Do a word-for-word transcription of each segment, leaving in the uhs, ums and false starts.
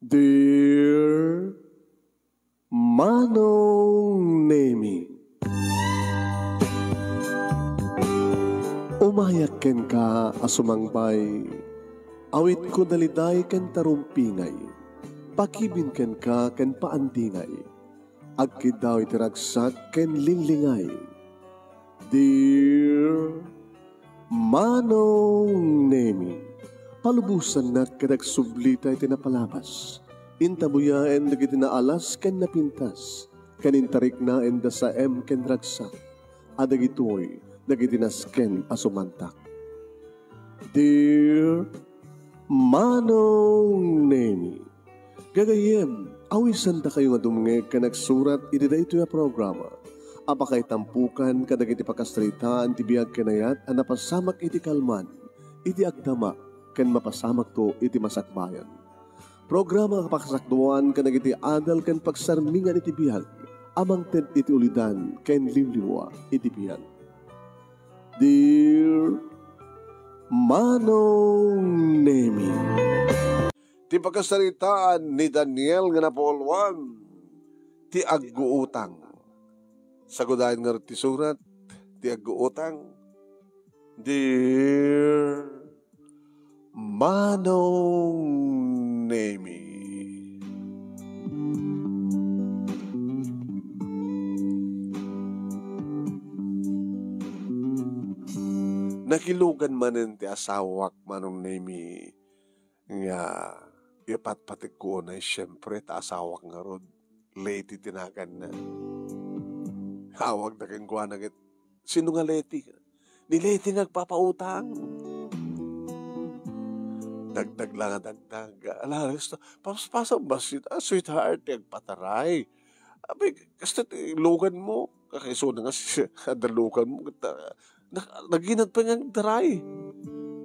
Dear Manong Nemi, umayak kenka a sumangbay, awitko daliday ken tarumpingay, pakibin kenka ken paandingay, agkiddaw iti ragsak ken linglingay. Dear Manong Nemi, palubosannak ket agsublita iti napalabas. Intabuyaen dagiti naalas ken napintas, ken intariknaen da saem ken ragsak, a dagitoy dagiti nasken a sumantak. Dear Manong Nemi, gagayyem, awisandakayo nga dumngeg ken agsurat iti daytoy a programa a pakaitampukan kadagiti pakasaritaan ti biag ken ayat a napasamak iti kalman, iti agdama, ken mapasamakto iti masakbayan. Programa a pakasakduan kadagiti adal ken pagsarmingan iti biag a mangted iti ulidan ken liwliwa iti biag. Dear Manong Nemi. Ti pakasaritaan ni Daniel nga napauluan, ti agguutang. Sagudayen ngarud ti surat, ti agguutang. Dear Manong Nemi. Nakilugan manen ti asawak, Manong Nemi, nga ipatpatikko unay, siempre, ta asawak ngarud, Leti ti naganna. Awagda kenkuana ket, "Sino nga Leti?" "Ni Leti nga agpapautang." Dagdag la nga dagdag. Ala, gusto, paspasam ba, sweet-, ah, sweetheart, ti agpataray. Abi, kasta ti lugan mo, kakaisuna nga si, adalugan mo, ket, ah, Nak-, naginat pay nga agdaray.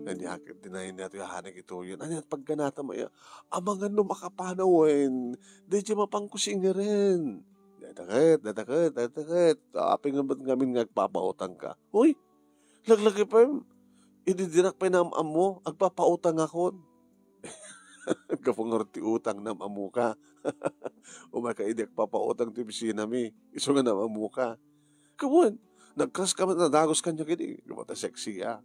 Ania ket dinayna ti ahanak ituyen. Ania ti pagganatan, aya? Amangan no makapanaw wen, daydiay mapanko singeren. Dataket, dataket, dataket. Apay nga met ngamin nga agpapautangka? Hoy, laglagipem. Idi dinak pay naam-ammo, agpapautangakon. Gapu ngarud ti utang, naam-ammoka. Umayka idi agpapautang ti opisinami, isu nga naam-ammoka. Kawen, nag-crush ka met, nadagus kaniak idi. Gapu ta sexy ka.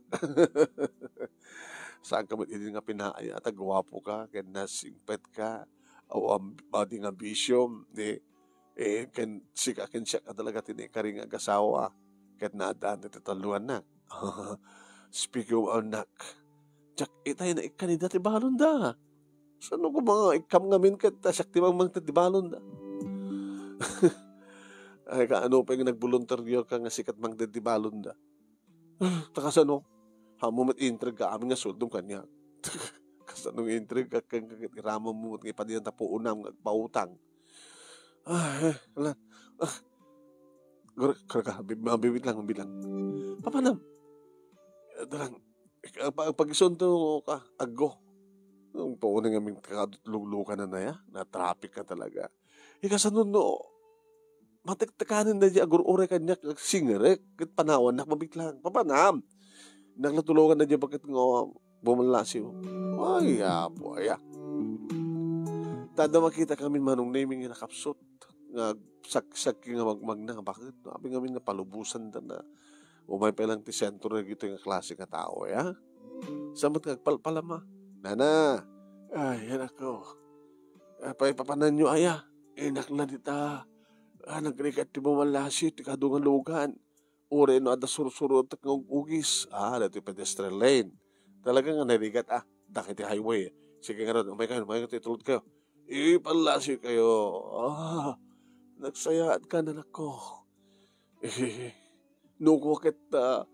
Saan ka met idi nga pinaayat, ta guapo ka, ken nasingpet ka. Aw, am-, adi nga bisyo, di, eh, ken sika, ken siak talaga ti naikari nga agasawa. Ket naadaan ti talluanna. Speaking of anak, diak itay naikkan ida ti balonda. Sano ko nga ikkam ngamin ket ta siak ti mangted ti balonda? Ay, kaano pay nga nagboluntaryo ka nga sika ti mangted ti balonda? Ta kasano? Ammo met intriga amin nga suldom kaniak. Kasano nga intriga ken ket iraman mo met nga ipadian ta puonam nga agpautang? Ah, eh, ala. Ah. Gur-, gur-, ka, bi-, mabibit lang, bilang. Papanam? Dalang, Pag, pag isunto ka, aggo. Ang paunay nga min-, kakadutlugan na ya, na-traffic ka talaga. Ikasanod no, matektekanen na di agur-uray kaniak, singerek, ket panawannak mabitlang. Papanam? Naglatulungan na di baket nga bumallasiw. Ay, apo, aya. Tada makita kami Manong Nemi nga nakapsot, nga saksakki nga magmagna, bakit? Abi ngamin napalubosan da na. Umay pay lang ti sentro dagitoy nga klase nga tao, ya? Sa met nga agpalpalama. Nana! Ay, anak ko. Apay papananyo aya? Inak la dita. Ah, nagrigat ti bumallasiw ti kadu nga lugan. Uray no adda sursurotek nga ug-ugis. Ah, dati pedestrian lane. Talaga nga narigat, ah. Dakiti highway. Sige nga ron, umay kayo, umay kayo, itulod kayo. Ipallasiw kayo. Ah, nagsayaat ka, anak ko. Eh, no ko ket, ah,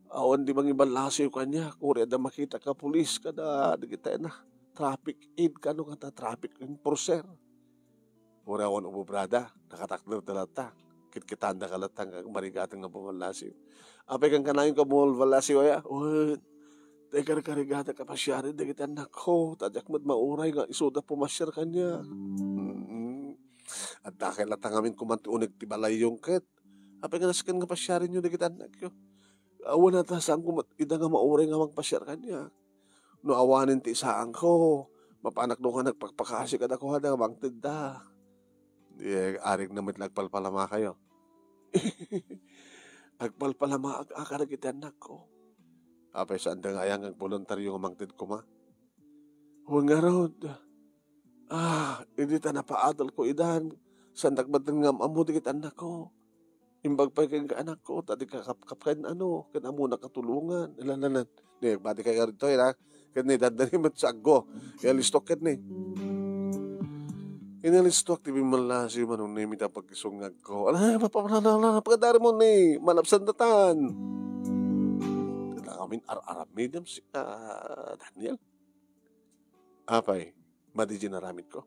awan di mangiballasiw kaniak, uray adda makita ka pulis kada dagiti na traffic aid kano kata traffic enforcer. Uray awan ububrada, nakatakder da latta. Kitkitanda ka latta nga marigaten nga bumallasiw. Apay kan kanayon ka bumallasiw aya? Wen, tay karkarigada ka pasiari dagiti anak ko, ta diak met mauray nga isuda pumasiar kaniak. Mm. Adda kay latta ngamin kuman ti uneg ti balayyon ket. Apay nga nasken nga pasiarenyo dagiti annakyo? Awan a ta saanko met ida nga mauray nga mangpasiar kaniak. No awanen ti isaanko, Mapanak no nga nagpakpakaasi kadakuada nga mangtedda. Di, arigna met la agpalpalamakayo. Agpalpalamaak a kadagiti annakko. Apay, saanda nga aya nga agboluntario nga mangted koma? Wen ngarud, ah, idi ta napaadalko idan, saandak metten nga am-ammo dagiti annakko. Imbag pay kenka, anakko, ta di kakapkap ken ano, ken ammona katulongan. Ilan, ilan, ilan. Ni, agpadi kay ngarud toy, ha? Ken ni, dandani met saggo. Inalistuak ket ni. Inalistuak ti bimmalasi, Manong Nemi, ta pagkisungagko. Ala, papa, ala, ala, ala, pagkadari mo ni, malapsan datan. Tata amin ar-aramidem si, ah, Daniel. Apay, madi di naramidko?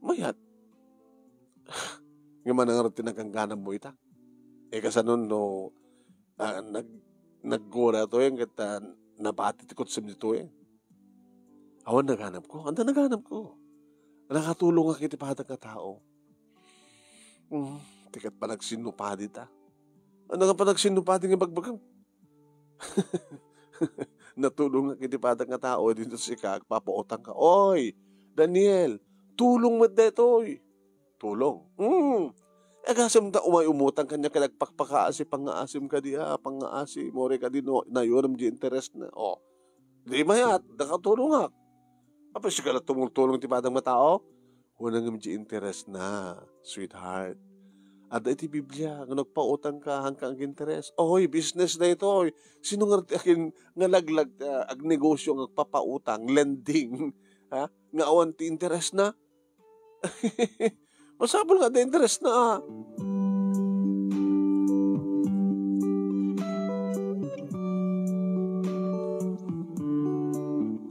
Mayat. Nga manangarot ti nagangganam mo ita. E, kasano no, ah, nag-, naggora to yan, ket, ah, nabati ti kutsem dito yan. Awan naganam ko. Anda naganam ko? Nakatulong nga iti padak nga tao. Hmm, ti ket panagsinnupadi ta. Ano nga panagsinnupadi nga bagbagam? Natulong nga iti padak nga tao, dito sika, agpapautang ka. Oy, Daniel, tulong met detoy. Tulong. Hmm. Agasem ta umay umutang kanya, kaya agpakpakaasi, pangaasim ka diya, pangaasim, ore ka di no, nayuram di interes na. Oh. Di mayat, nakatulongak. Apay, sika la tumultulong ti padang nga tao? Wen, ngem di interes na, sweetheart. Adda iti Biblia, nga nagpautang ka, hangka ag-interes. Oy, business na ito, oy. Sino nga ti akin nga laglag, ah, agnegosyo, nga agpapautang, lending, ha? Nga awan ti interes na? Masapul nga adda interes na, ah.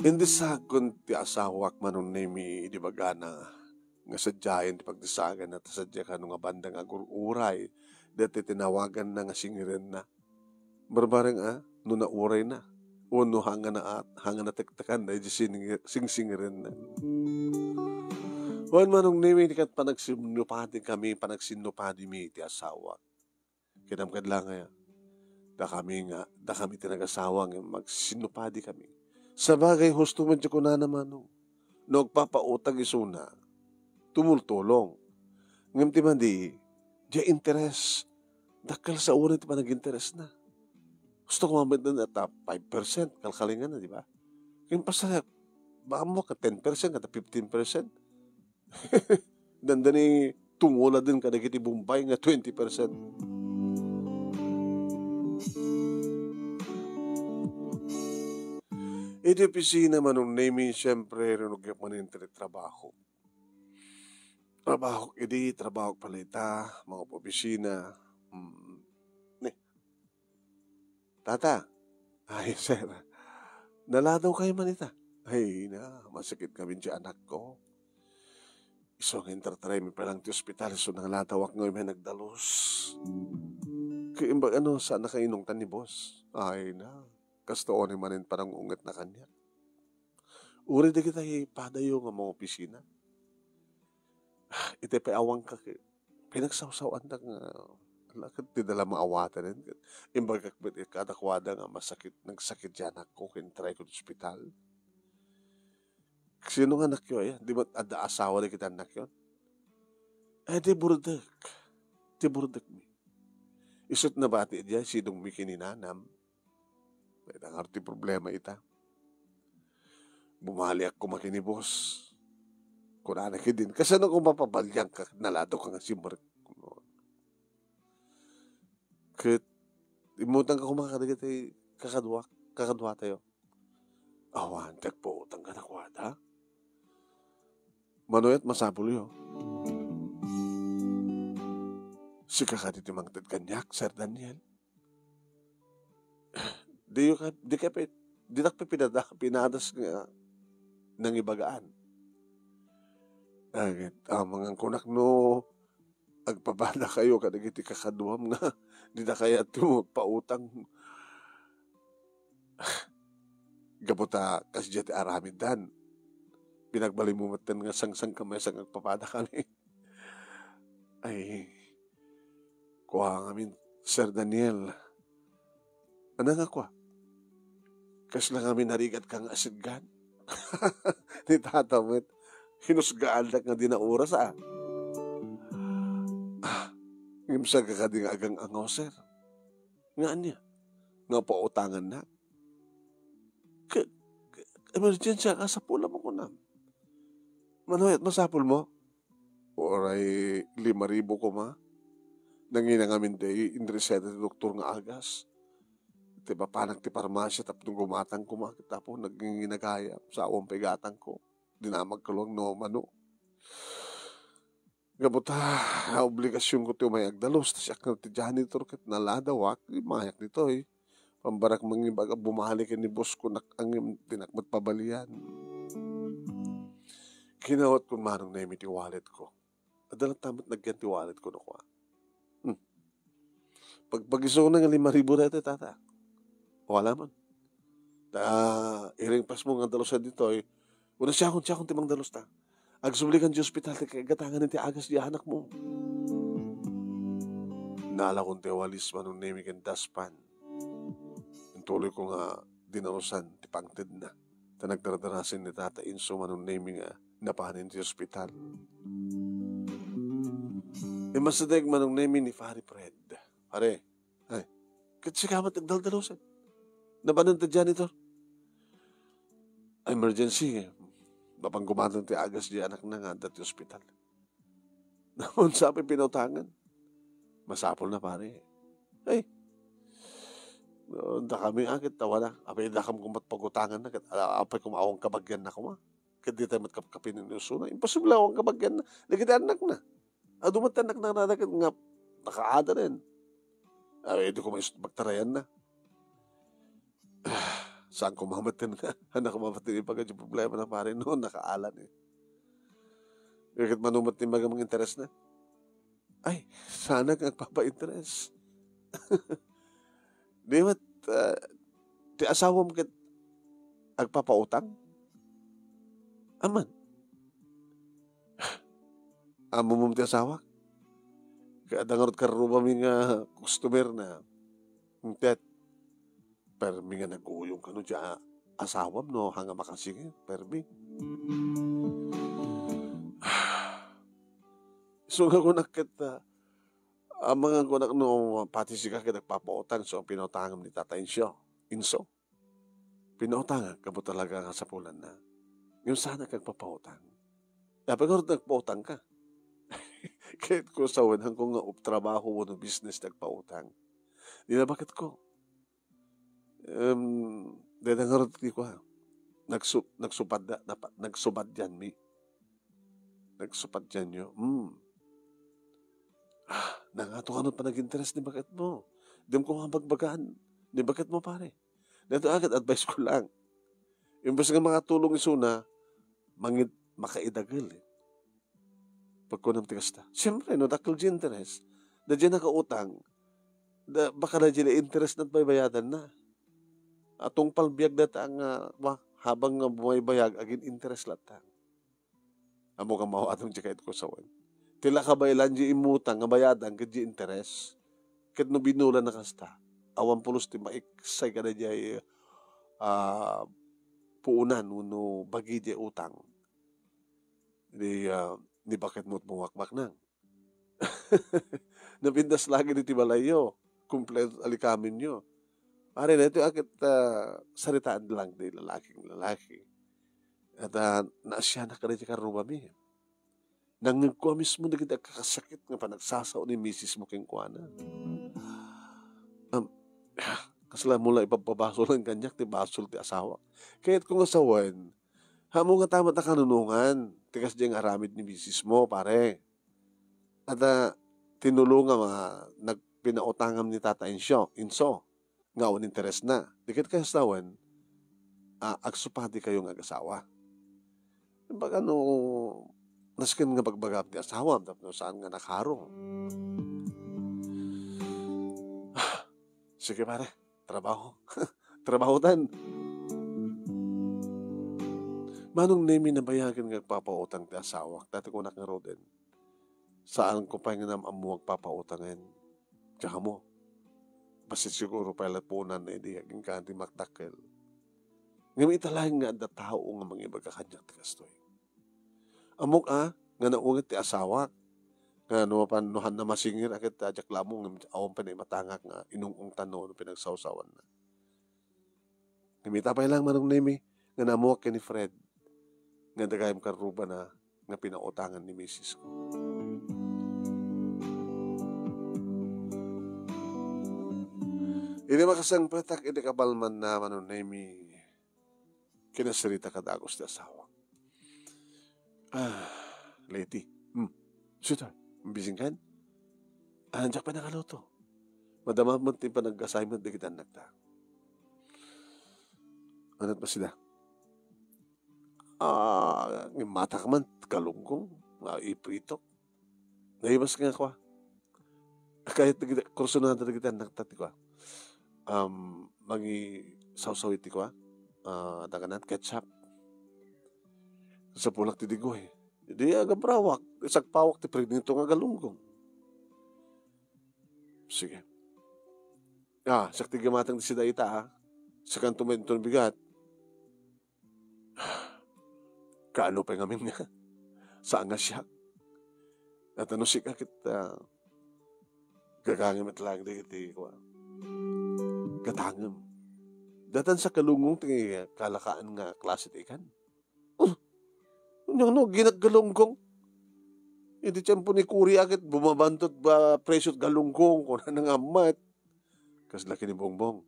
Indi sagun ti asawak, Manong Nemi, idi bagana nga sadiayen ti pagdesagana, ta sadia kano nga banda nga agur-uray daytoy tinawaganna nga singirenna. Barbareng a, no naurayna, wenno hangana at, hangana tektekan na iti sing-, singsingirenna. Wen, Manong Nemi, ket panagsinnupadi kami, panagsinnupadi mi iti asawak. Kidam kad la nga, dakami nga, dakami ti nagasawa nga magsinnupadi kami. Sabagay, husto met ti kunana, Manong. No agpapautang isuna, tumultulong. Ngem ti madi, dia interes. Dakkel sa una ti panag-interes na. Gusto ko mamet na ta five percent, kalkalingan na, di ba? Kaya pasayak, baka mo ka ten percent, kada fifteen percent. Dandani tungula din kadagiti Bombay nga twenty percent. Iti opisina, Manong Nemi, siyempre, rinugyak man yung trabaho. Trabaho idi, trabaho pala ita, mga opisina. Hmm. Ne. Tata. Ay, sir. Naladaw kayo man ita. Ay, na, masakit kami di anak ko. Isu nga intartaray mi pa lang ti ospital, isu nang latawak nga may nagdalus. Kaya imbag ano, saan na kainungtan ni boss? Ay, na. Kastoon ni manen parang unget na kanya. Uri di kita ipadayo nga mga opisina. Iti pay awang ka, pinagsawsawan da nga, ala, ket ti dala maawatan. Imbagak met kadakuada nga masakit, nagsakit ti anak ko, ken try ko ti ospital. Sino nga anak yo, aya? Di ba adda asawa di kita anak yon? Eh, di burdek. Di burdek mi. Isut nabati diay sidong mi kininanam. Mayta nga ti problema ita. Bumaliak koma ken ni boss. Kunana ket din, kasano ko mapabalian ka, nalado ka nga simrek? Ket, imutang ka koma kadagiti kakadua, kakadua tayo. Awan, tagpautang ka na kuwada. Manuyat masapul yo. Sika kadi ti mangted kaniak, Sir Daniel? Di ka, di ka pi-, di tak pi-, pinada-, pinadas nga nangibagaan. Agit, amangan kunak no agpapada kayo kadagiti kakaduam nga di da kayat ti magpautang. Gapu ta kasdiay ti aramiddan. Pinagbalinmo metten nga sangsangkamaysa nga agpapada kami. Ay, kua ngamin, Sir Daniel. Ano nga kua? Kasla ngamin narigat ka nga asidgan? Ni tata met, hinusgaandak nga di na oras, a. Ah, ngem saka kadi nga agang-angaw, sir. Nga ania? Nga pautangannak? Ka-, ka-, emergency a kasapulam a kunam. Mano ket masapulmo? Uray lima ribu koma. Nangina ngamin ti inreseta ti doktor nga agas. Ti papanak ti parmasia tapno gumatang koma, ket apo, naginginagayam, sawen pay gatangko. Dinamagko lang no mano. Gapu ta, obligasionko ti umay agdalus, ta siak nga ti janitor ket naladawak, imayak ditoy. Pambarak mangibaga, bumalik ni boss ko, nak-, angem, dinak met pabalian. Kinawat ko manong Nemi ti wallet ko. Adda latta met nagyan ti wallet ko, no, kua. Hmm. Pagpagisuna nga lima ribu daytoy, tata. Wala man. Ta, iring pasmo nga dalusan ditoy, una siakon, siakon ti mangdalus ta. Agsublikan ti ospital ti kagatangan ti agas di anakmo. Nalakon ti walis manong Nemi ken daspan. Intuloy ko nga dinalusan ti pangtedna. Ta nagdardarasin ni Tata Inso manong Nemi nga napanen ti ospital. Immasideg manong Nemi ni Pare Fred. Pare, ay, ket sika met agdaldalusan. Napanen ti janitor. Emergency, eh. Mapan gumatang ti agas di anakna nga adda ti ospital. Naunsa pay pinautangan? Masapul na, pare. Ay, no, dakami, a, ket awan a. Apay dakam koma ti pagutanganna, ket, a, apay koma awan kabagianna koma. Ket ditay met kapkapin ni usona. Imposible awan kabagianna. Dagiti annakna. Adu met ti annakna nga nakaada ren. Ay, di koma is-, pagtarayanna. Saan ko mametten nga, anak ko mametten ibaga ti problema na, pare, no, nakaalan, eh. Ket mano met ti maga manginteres na? Ay, saanak nga agpapa-interes. Di met, ah, ti asawam ket agpapautang? Aman. Ammom ti asawak? Ket adda ngarud karrubami nga customer na. Intet, permi nga naguyong kano ti a-, asawam no, haan nga makasingir, permi. Isu nga kunak ket, ah, amangan kunak no pati sika ket agpapautang, so, pinautangam ni Tata Inso, Inso. Pinautangak, gapu talaga nga sapulanna. Ngem saanak agpapautang. Apay ngarud nagpautang ka? Ket ko sawen, haanko nga up-, trabaho wenno business ti agpautang. Di na baketko. Em, dayta ngarud ti kua. Nagsu-, nagsupad da-, napa-, nagsubadianmi. Nagsupadianyo. Hmm. Ah, nangato kano panag-interes ni baketmo. Dimo koma bagbagaan ni baketmo, pare. Daytoy a ket advice ko lang. Imbes nga makatulong isuna, mangid-, makaidagel, eh. Pagkunam ti kasta. Siyempre, no, dakkel ti interes, da diay nakautang, da, baka da diay interes na baybayadanna. A tungpal biag dayta nga, wa, habang nga bumaybayag, agin-interes latta. Ammok a maawatam ti kayatko sawen. Ti la kabaelan diay immutang nga bayadan ket diay interes. Ket no binulan na kasta, awan pulos ti maiksay kadagidiay, ah, puonan wenno bagi diay utang. Di, ah, ni baketmo ti mangwakbaknang. Napintas laeng iti balayyo. Kumpleto ti alikamenyo. Pare, daytoy a ket, ah, saritaan lang ti lalaking lalaki. Ket, ah, naasianak kadi ti karrubami. Nangngegko a mismo dagiti agkakasakit nga panagsasao ni misismo kenkuana. Am, kasla mo la ipabpabasolan kaniak ti basol ti asawak. Kayatko nga sawen, haanmo ngata met a kanunongan ti kasdiay nga aramid ni misismo, pare. Adda tinulongam a nagpinautangam ni Tata Insyo, Inso, nga awan interesna. Di ket kasta wen, a, agsupadi kayo nga agasawa. Baga no, nasken nga bagbagam ti asawam tapno saan nga nakaro. Sige, pare, trabaho. Trabahotan. Manong Nemi, nabayagen nga agpapautang ti asawak, ta ti kunak ngaruden, saanko pay nga nam-ammo agpapautangen. Kamo, bassit siguro pay la puonan idi agingga ti makdakkel. Ngem ita laeng nga adda tao nga mangibaga kaniak ti kastoy. Ammok a, nga naunget ti asawak, nga no mapan, no han-, namasingir a ket, a, diak la ammo ngem awan pay naimatangak nga inung-ungtan no pinagsawsawanna. Ngem ita pay laeng, Manong Nemy, nga naammoak ken ni Fred, nga adda gayam karrubana nga pinautangan ni misis ko. Idi makasangpetak iti kabalmanna, Manong Nemy, kinasirita kadagus ti asawak. Ah, Leti. Hmm. Sweetheart, busy kan? Ah, diak pay nakaluto. Madama met ti panag-assignment dagiti annakta. Ania met sida? Ah, ngem matak man, galunggong, ah, ipritok. Naibas nga kua. Kayat dagiti, kursunada dagiti annakta ti kua. Um, mangisawsaw iti kua. Ah, daga nan ketchup. Sapulak ti digoy. Idi agabrawak, isagpawak ti prinito nga galunggong. Sige. Ah, siak ti gimatang ti sida ita, ah. Sikanto met inton bigat. Kaano pay ngamin nga? Saan nga siak? At no sika ket, ah, gagangem met laeng dagiti, kua, gatangem. Datan sa kalunggong ti kalakaan nga klase ti ikan. Uh, ania no, ginaggalunggong. Iti tiempo ni Cory a ket bumabanto ti presio ti galunggong, kunana nga met. Kasla ken ni Bongbong.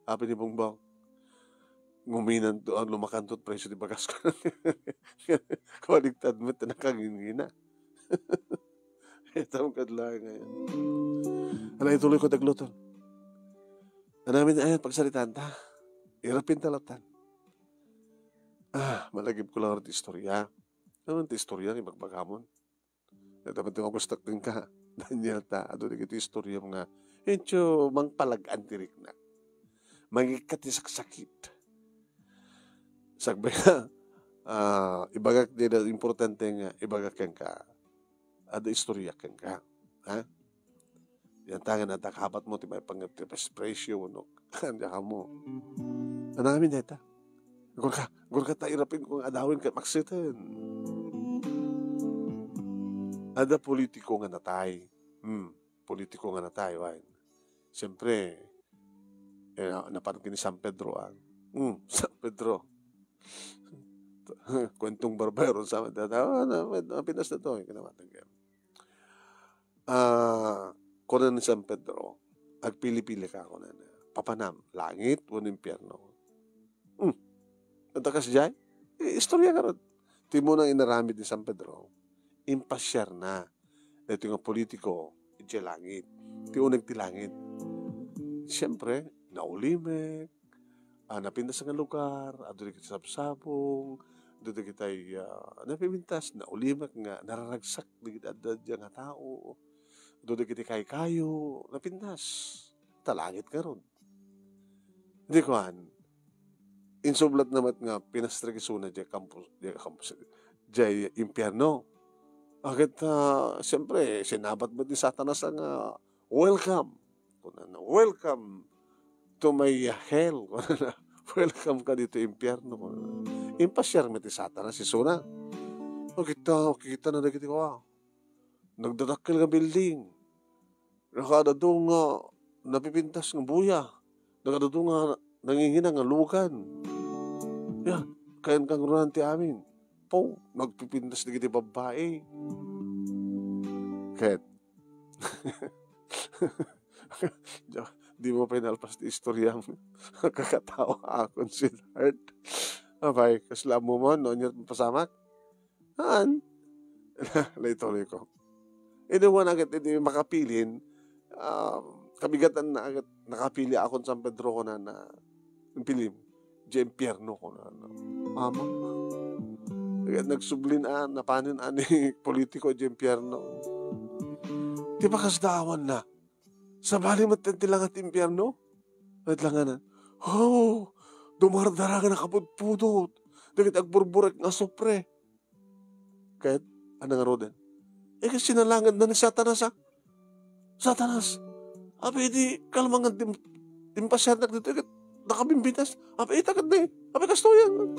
Apay ni Bongbong? Nguminanto, ah, lumakanto ti presio ti bagas. Kabaligtad met ti nakangingina. Ita met kadi laeng ngay-an. Ala, ituloy ko ti agluto. Ania met ngay-an pagsaritaanta? Irapinta latta. Ah, malagipko laeng ti istoria. Ania ti istoria nga ibagbagam? Ita met ti magustuak kenka, Daniel, ta adu dagiti istoriam nga incho mangpalag-an ti riknak. Mangikkat ti saksakit. Sakbay nga, ah, ibagak ti importante nga ibagak kenka. Adda istoriak kenka. Ha? Diak ta nga nakabat mo ti maipanggep ti prespresyo wenno diak ammo. Ania ngamin dayta? Agurka, agurka ta irapinko nga adawin ket maksiten. Adda politiko nga natay. Hmm, politiko nga natay, wen. Siyempre, eh, na-, napan ken ni San Pedro, ah. Hmm, San Pedro. Kuentong barbaero sa amin. Ah, na-, na-, napinas na to, eh, kinamatan kayo. Ah, kuna ni San Pedro, "Agpili-pili ka," kunana. "Papanam, langit wenno impierno?" Hmm. Adda kasdiay? Eh, istoria ngarud. Ti umuna nga inaramid ni San Pedro, impasiarna daytoy nga politiko idiay langit. Ti uneg ti langit. Siyempre, naulimek, ah, napintas nga lugar, adu dagiti sabsabong, adu dagiti, ah, napipintas, naulimek nga nararagsak dagiti adda diay nga tao, adu dagiti kaykayo, napintas. Ta langit ngarud. Di kuan, insublatna met nga pinastrek isuna diay kampus, diay kampus, diay impierno. Ket, ah, siyempre, sinabat met ni Satanas nga, "Welcome." Kunana, "Welcome to my hell." Kunana, "Welcome ka ditoy impierno." Kunana. Impasiar met ni Satanas isuna. Makita, makita na dagiti kua. Nagdadakkel nga building. Nakaadado nga napipintas nga buya. Nakaadado nga nangingina nga lugan. Ya, kayan kangrunan ti amin. Pau, nagpipintas dagiti babbai. Ket, di mo pay nalpas ti istoriam. Kakatawa akon, sweetheart. Apay, kasla mo man, no? Anya pasamak? Haan. Laytoy ko. Idi wana ket idi makapilin, ah, kabigatan na ket nakapili akon San Pedro ko na, na impilim. Diay impierno ko na, na. Ama. Ket nagsublin a, napanen a ni politiko diay impierno. Ti pakasdaawan na. Sabali met ti langat ti impierno? Ket langanan. Oh, dumardara nga nakapudpudot. Dagiti agburburek nga asupre. Ket, ania ngaruden? Eh, ket sinalangedna ni Satanas, a. Satanas, apay idi kalmangan ti, ti impasiarnak ditoy, ket nakabimbitas. Apay ita ket di, Apay kastoyen?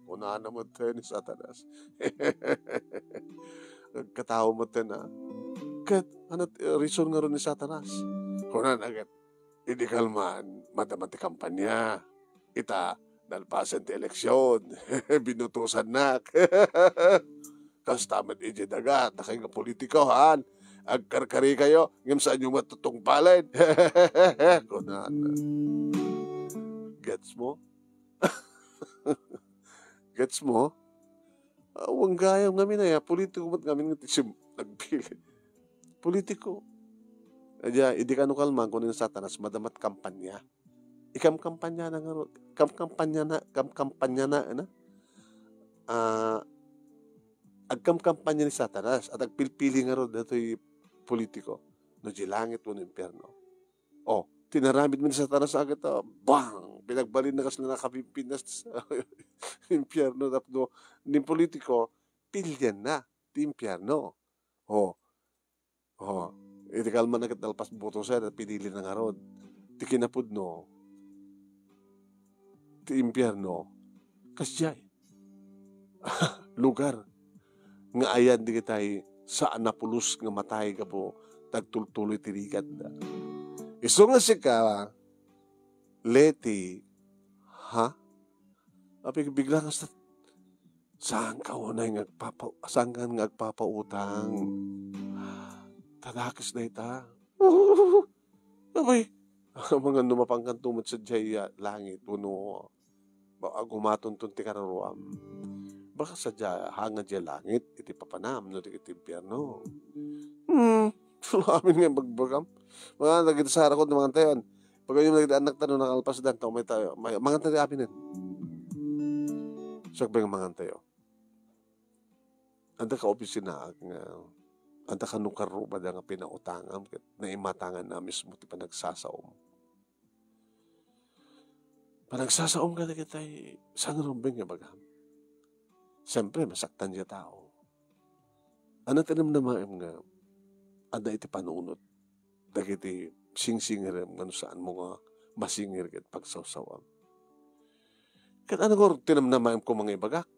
Kunana met ni Satanas. Agkatao met na. Ket, ano, reason ngarud ni Satanas? Kunana ket, "Idi kalman, madama ti kampanya. Ita, nalpasen ti eleksyon. Binutosannak." Kasta met idiay daga, dakay nga politiko, haan? Agkarkarikayo, ngem saanyo met tutungpalen. Kunana. Gets mo? Gets mo? Awan gayam ngamin aya, politiko met ngamin nga ti sim-, nagpili. Politiko. Adya, idi kano kalman, kuno ni Satanas, madama ti kampanya. Ikamkampanya na ngarud. Kamkampanya na, kamkampanya na, ano? Ah, agkamkampanya ni Satanas, at agpilpili ngarud datoy politiko. No di langit wenno impierno. Oh, tinaramid mi ni Satanas agad, ah, bang! Pinagbalin na kas na nakapimpinas sa impierno tapno ni politiko, pilianna ti impierno. Oh. Oh. Iti kalman na ket nalpas botosen, pinili na ngarud. Ti kinapudno, ti impierno, kasdiay. Lugar nga ayan dagitay saan a pulos nga matay gapu ta agtultuloy ti rigatda. Isu nga sika, Leti, ha? Apay, bigla nga sa-, saan ka unay nga agpapa-, saan ka nga agpapautang? Ta dakes dayta. Apay, amangan no mapankanto met sadiay, ah, langit, wenno ba-, agumatonton ti kararuam. Baka sadiay, haan nga diay langit, iti papanam, no, iti impierno. Hmm, amin nga ibagbagam. Mga nagita sa arakon, mangantayon. Pagayam dagiti annakta no nakalpasdan, ta umay tayo. May-, mangantayo, abinen. Sakbay nga mangantayo. Adda ka opisinaak nga, adda ka nukarrubada nga pinautangam, ket naimatangan na mismo ti panagsasaom. Panagsasaom kadagitay sangrubeng nga ibagam. Siyempre, masaktan diay tao. Ania ti namnamaem nga adda iti panunot dagiti singsingerem nga no saanmo nga masingir ket pagsawsawam? Ket ania ngarud ti namnamaem koma nga ibagak?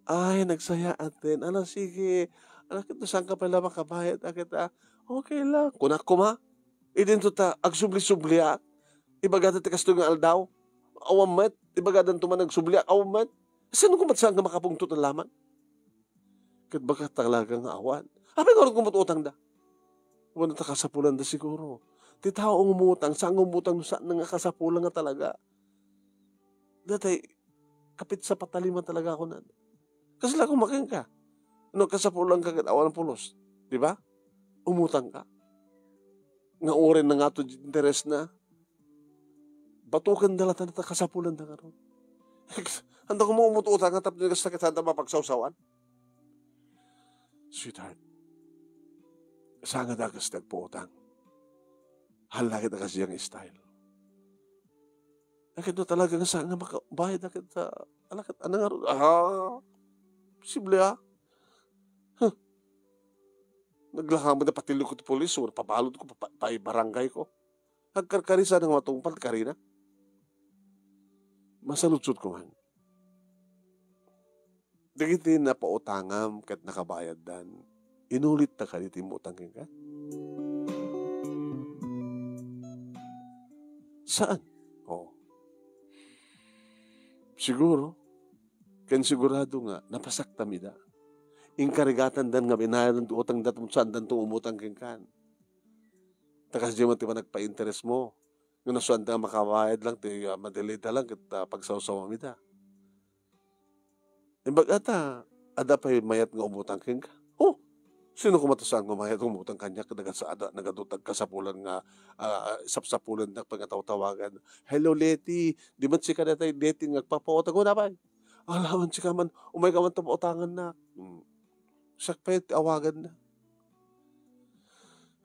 Ay, nagsayaaten. Ala, sige. Ala, ket no saanka pay la makabayad, a, ket, ah, okay la. Kunak koma, idinto ta agsubli-subliak. Ibagada ti kastoy nga aldaw, awan met. Ibagadanto man agsubli, awan met. Sino koma ti saan nga makapungtot a laman? Ket baka talaga nga awan. Apay ngarud nga umut-utangda? Wen ta kasapulanda siguro. Ti tao nga umutang, saan nga umutang no saan nga kasapulan nga talaga. Datay, kapit sa patalima talaga ako na. Kasla koma kenka. No kasapulanka ket awan pulos, di ba? Umutangka. Nga uray na nga to interes na. Batuken da latta ta kasapulanda ngarud. Anda ko maumut-utang nga tapno kasta ket saan ta mapagsawsawan? Sweetheart, saan nga dakes ti agpautang? Hala ket a kasdiay nga style. Ket no talaga nga saan nga makabayad, ket, ah, ala ket, ania ngarud? Ah, posible, ah. Huh. Naglaka met a patillo ko ti pulis, o pabalud ko, pa, pa, paibarangay ko. Agkarkari saan nga matungpal, karina. Masaludsod ko man. Dagiti napautangam ket nakabayaddan, inulitta kadi ti immutang kenka? Saan? Oo. Siguro, ken sigurado nga napasaktam ida. Inkarigatandan nga binayadan ti utangda tapno saandanto umutang kenka. Ta kasdiay met ti panagpainteresmo. Nga no saanda nga makabayad lang ti, ah, madelayda lang ket, ah, pagsawsawam ida. Imbag ata, adda pay mayat nga umutang kenka? Oh, sino koma ti saan nga mayat nga umutang kaniak? Nagasa-, ada-, nagadu ti agkasapulan nga, ah, sapsapulandak pay nga tawtawagan. "Hello, Leti. Di met sika datay Leti nga agpapautang?" "Wen, apay." "Ala, wen sika man. Umay ka man ta pautangannak." Hmm. Siak pay ti awaganna.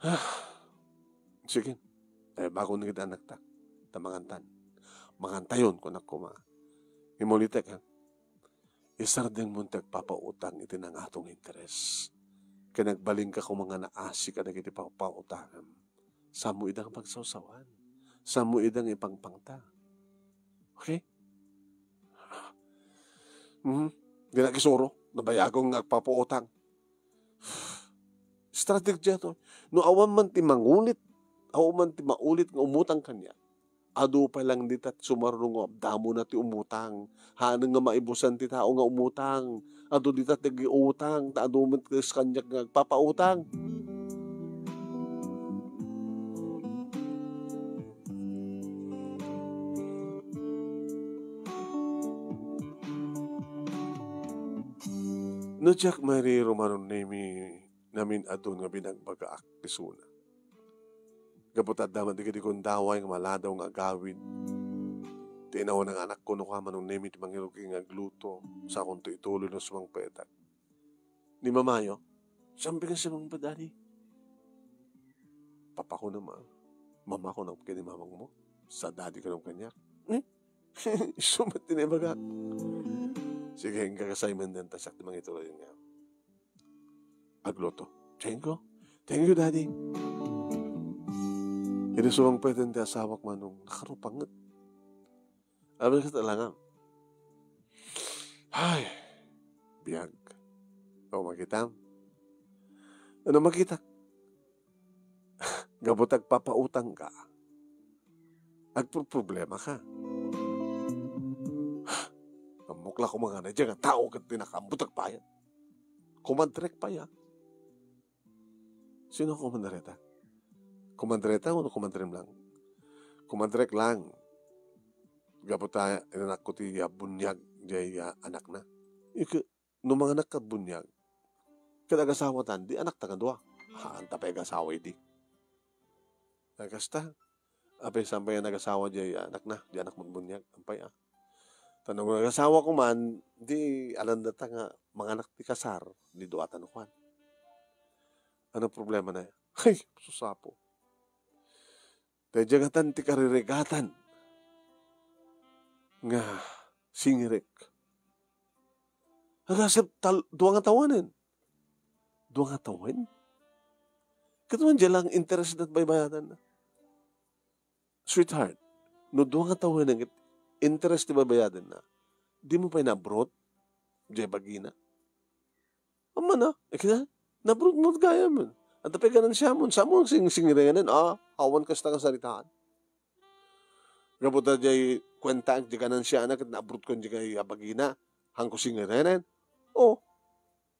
Ah, sige. Eh, bago na kita, anakta. Ta mangantan. Mangantayon, kunak koma. Imulitek, ha? Isardengmo ti agpapautang iti nangato nga interes. Ken agbalinka koma nga naasi kadagiti papautangam. Saanmo ida nga pagsawsawan. Saanmo ida nga ipangpangta. Okay? Mhm. Di nakisuro, nabayagon nga agpapautang. Strategia to. No awan man ti mangulit, awan man ti maulit nga umutang kaniak, adu pay lang dita ti sumarno nga damo na ti umutang. Haanna nga maibusan ti tao nga umutang. Adu dita ti agiutang, ta adu met kas kaniak nga agpapautang. No diak mairiro, Manong Nemi, namin-adun nga binagbagaak isuna. Gapu ta adda met dagiti gundaway nga maladaw nga agawid. Ti inauna nga anakko no kua, Manong Nemi, ti mangirugi nga agluto, sakonto ituloy no sumangpetak. Ni mamayo, "Saan ka sumangpet, Daddy?" "Papa," kunam, "mamako na ken ni mamangmo. Sa Daddy ka kaniak." "Eh? Isu met ti naibagak." "Sige, inka kasay menden ta siak ti mangituloy nga agluto." "Thank you. Thank you, Daddy." Idi sumangpeten ti asawak, Manong, nakarupanget. Abi ket alangan. Ay, biag. O, makitam. Ano makita? Gapu ta agpapautang ka, agproproblema ka. Ammok la koma nga na, diay nga tao ket ti nakaammo ti agbayad. Kumadrek pay, ah. Sino kumadreta? Kumadreta wenno kumadrem lang? Kumadrek lang. Gapu ta inanakko ti, ah, buniag, diay, ah, anakna. Ike-, no manganak ka buniag, ket agasawatan, di anakta nga dua. Haanta pay agasawa idi. Kasta, apay, saan pay nagasawa diay anakna, diay anak magbuniag, apay, ah. Ta no nagasawa koman, di alandata nga manganak ti kasar, di duata no kuan. Ano problemana? Ay, susapo. Daydiay ngatan ti karirigatan nga singirek. Agasep tal-, dua nga tawenen. Dua nga tawen? Ket wen, diay lang interest ti baybayadanna. Sweetheart, no dua nga tawenen ket interest ti baybayadanna, dimo pay naabrot diay bagina? Ammana, eh, kaya, naabrot met gayam. Anta pay ganansiamon, saan mo sing-, singirenen, ah, awan kasta nga saritaan. Gapu ta diay kuentaak diay ganansiana ket naabrotko diay bagina, haanko singirenen. Oh,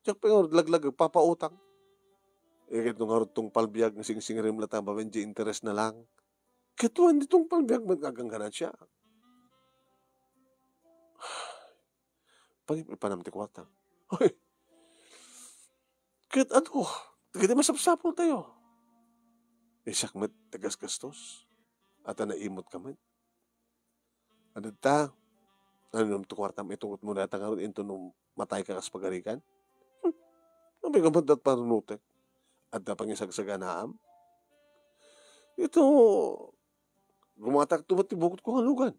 diak pay ngarud laglag agpapautang. Eh, ket no ngarud tungpal biag nga singsingirem latta babaen diay interest na lang. Ket wen, di tungpal biag met nga agganganansia. Pagip-ipanam ti kuarta. Hoy! Ket adu, dagiti masapsapultayo. Siak met ti gasgastos. Ata naimut ka met. Adu ta, ano ti kuartam, itungotmo dayta ngarud inton no matayka kas pagarigan? Hmm. Apay nga met dat parunotek? Adda pangisagsaganaam? Ito, gumatakto met ti bukotko nga lugan.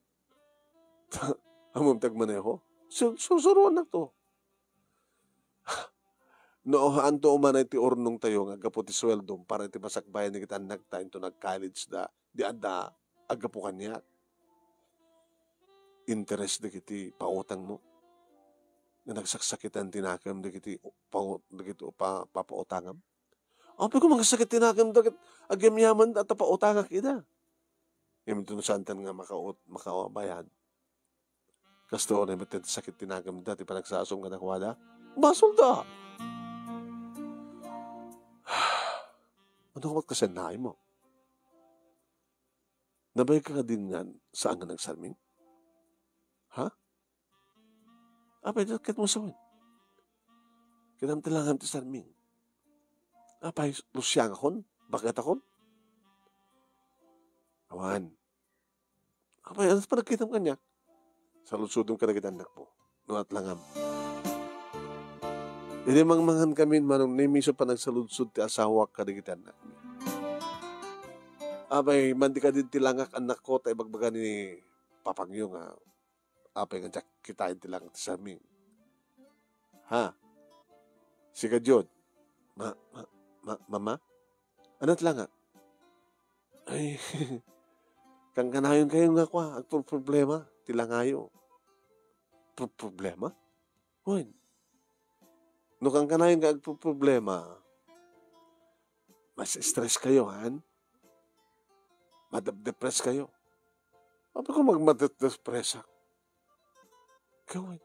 Ammom ti agmaneho? Sur-, sursuroannakto. No, haanto umanay ti urnongtayo nga aggapu ti sueldom para iti masakbayan dagiti annakta inton nag-college da, di adda aggapu kaniak. Interes dagiti pautangmo. Nga nagsaksakitan ti nakem dagiti pau-, dagiti pa-, papautangam. Apay koma nga sakit ti nakem da ket agyamyaman da ta pautangak ida. Ngem inton saantan nga makaut-, makabayad. Kastoy unay met ti sakit ti nakem da ti panagsasum kadakuada. Basolda. Ano ka met kasannaay mo? Nabayag ka kadin ngan saan nga nagsarming? Ha? Apay, ket mo sawen. Kinam ti langam ti sarming. Apay, lusiangakon? Baketakon? Awan. Apay, ano panagkitam kaniak? Saludsodem kadagiti annakmo. No at langam. Idi mangmangan kami, Manong Nemi, isu panagsaludsod ti asawak kadagiti annakmi. Apay, mandi kadi ti langak, annakko, ta ibagbaga ni papangyo nga apay nga diak kitaen ti langak ti sarming. Ha? Sika, Jud. Ma-, ma-, ma-, mama? Ano ti langak? Ay, kankanayon kayo nga kwa, agpro-, problema. ti langayo. Pro-, problema? Wen, no kankanayon nga agproproblema, mas stress kayo, han? Madepdepress kayo. Apay ko mag-, madepdepressak? Gawin.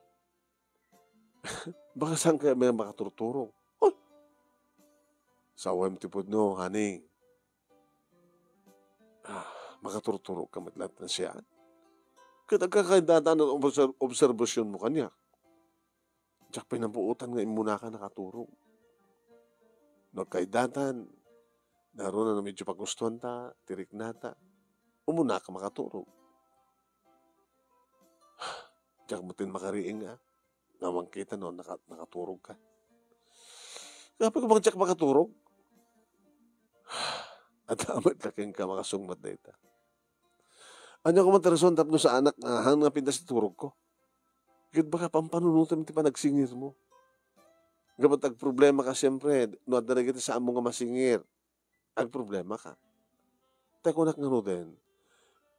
Baka saan kaya may makaturturog? Hoy! Sawem ti pudno, honey. Ah, makaturturog ka met laeng ti nasayaat. Ket agkakaidatan no obser-, obserbasionmo kaniak. Diak pay napuotan nga immuna ka nakaturog. No agkaidatan, naruna no medyo pagustuanta ti riknata, umuna ka makaturog. Diak met makariing, ah. Nga makita no naka-, nakaturog ka. Apay ko bang diak makaturog? Adda met la kenka makasungbat dayta. Ania koma ti rason tapno saanak nga, han nga pintas ti turogko? Ket baka pampanunotem ti panagsingirmo. Gapu ta agproblema ka, siempre, no adda dagiti saanmo nga masingir, agproblema ka. Ta kunak ngaruden,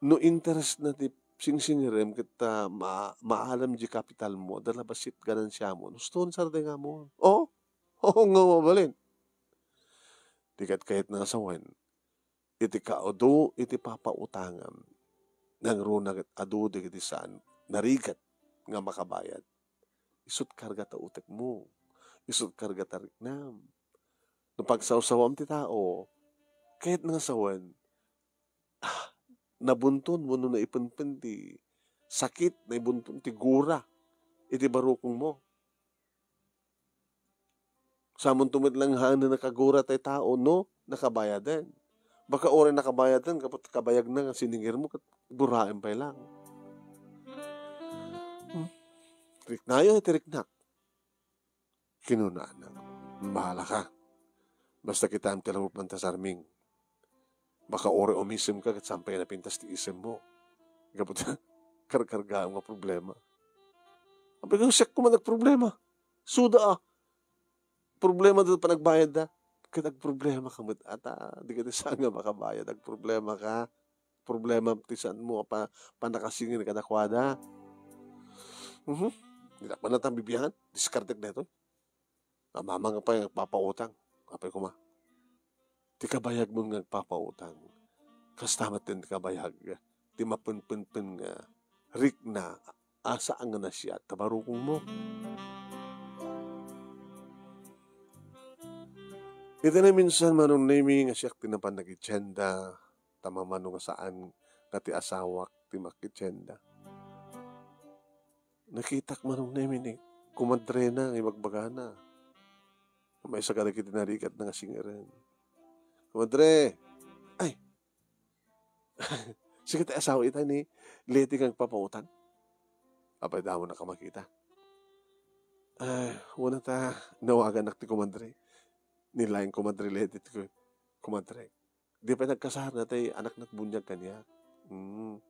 no interest na ti singsingirem ket, ah, ma-, maalam di kapitalmo, adda la bassit ganansiamo, husto sardengam. Oh? Oo nga, mabalin. Di ket kayatna nga sawen, iti kaadu iti papautangam, nangruna ket adu dagiti saan narigat nga makabayad. Isut' karga ta utekmo. Isut' karga ta riknam. No pagsawsawam ti tao, kayatna nga sawen, ah, nabunton wenno naipenpen ti sakit, naibuntun ti gura iti barukongmo. Saanmonto met la nga haan nga nakagura tay tao no nakabayaden. Baka uray nakabayaden, gapu ta kabayagna nga siningirmo, ket guraem pay laeng. Hmm. Riknayo ti riknak. Kinuna anak, "Bahala ka. Basta kitaem ti labup man ta sarming. Baka uray umisem ka ket saan pay napintas ti isemmo. Gapu ta karkargaam nga problema." Apay ko, siak koma nagproblema. Suda, ah. Problema da panagbayad da. Ket agproblema ka met. Ata, di ka ti saan nga makabayad. Agproblema ka. Problema ti saanmo a pa-, pannakasingir kadakuada. Mhm. Di na pay natan bibiangan. Diskartek daytoy. Mamang pay nga agpapautang. Apay koma. Ti kabayagmo nga agpapautang, kasta met ti kabayag ti mapenpenpen nga rikna a saan nga nasiat ta barukongmo. Iti naminsan, Manong Nemi, nga siak ti napan nagitienda, ta mamano nga saan nga ti asawak ti makitienda. Nakitak, Manong Nemi, ni kumadrena nga ibagbagana. Maysa kadagiti narigatna nga singiren. "Kumadre!" "Ay! Sika ti asawa ita ni Leti nga agpapautang?" "Apay, damo naka makita?" "Ah, wen ta nawaganak ti kumadre. Ni laeng kumadre Leti ti ku-, kumadre." Di pay nagkasar, natay anakna ti buniag kaniak. Hmm.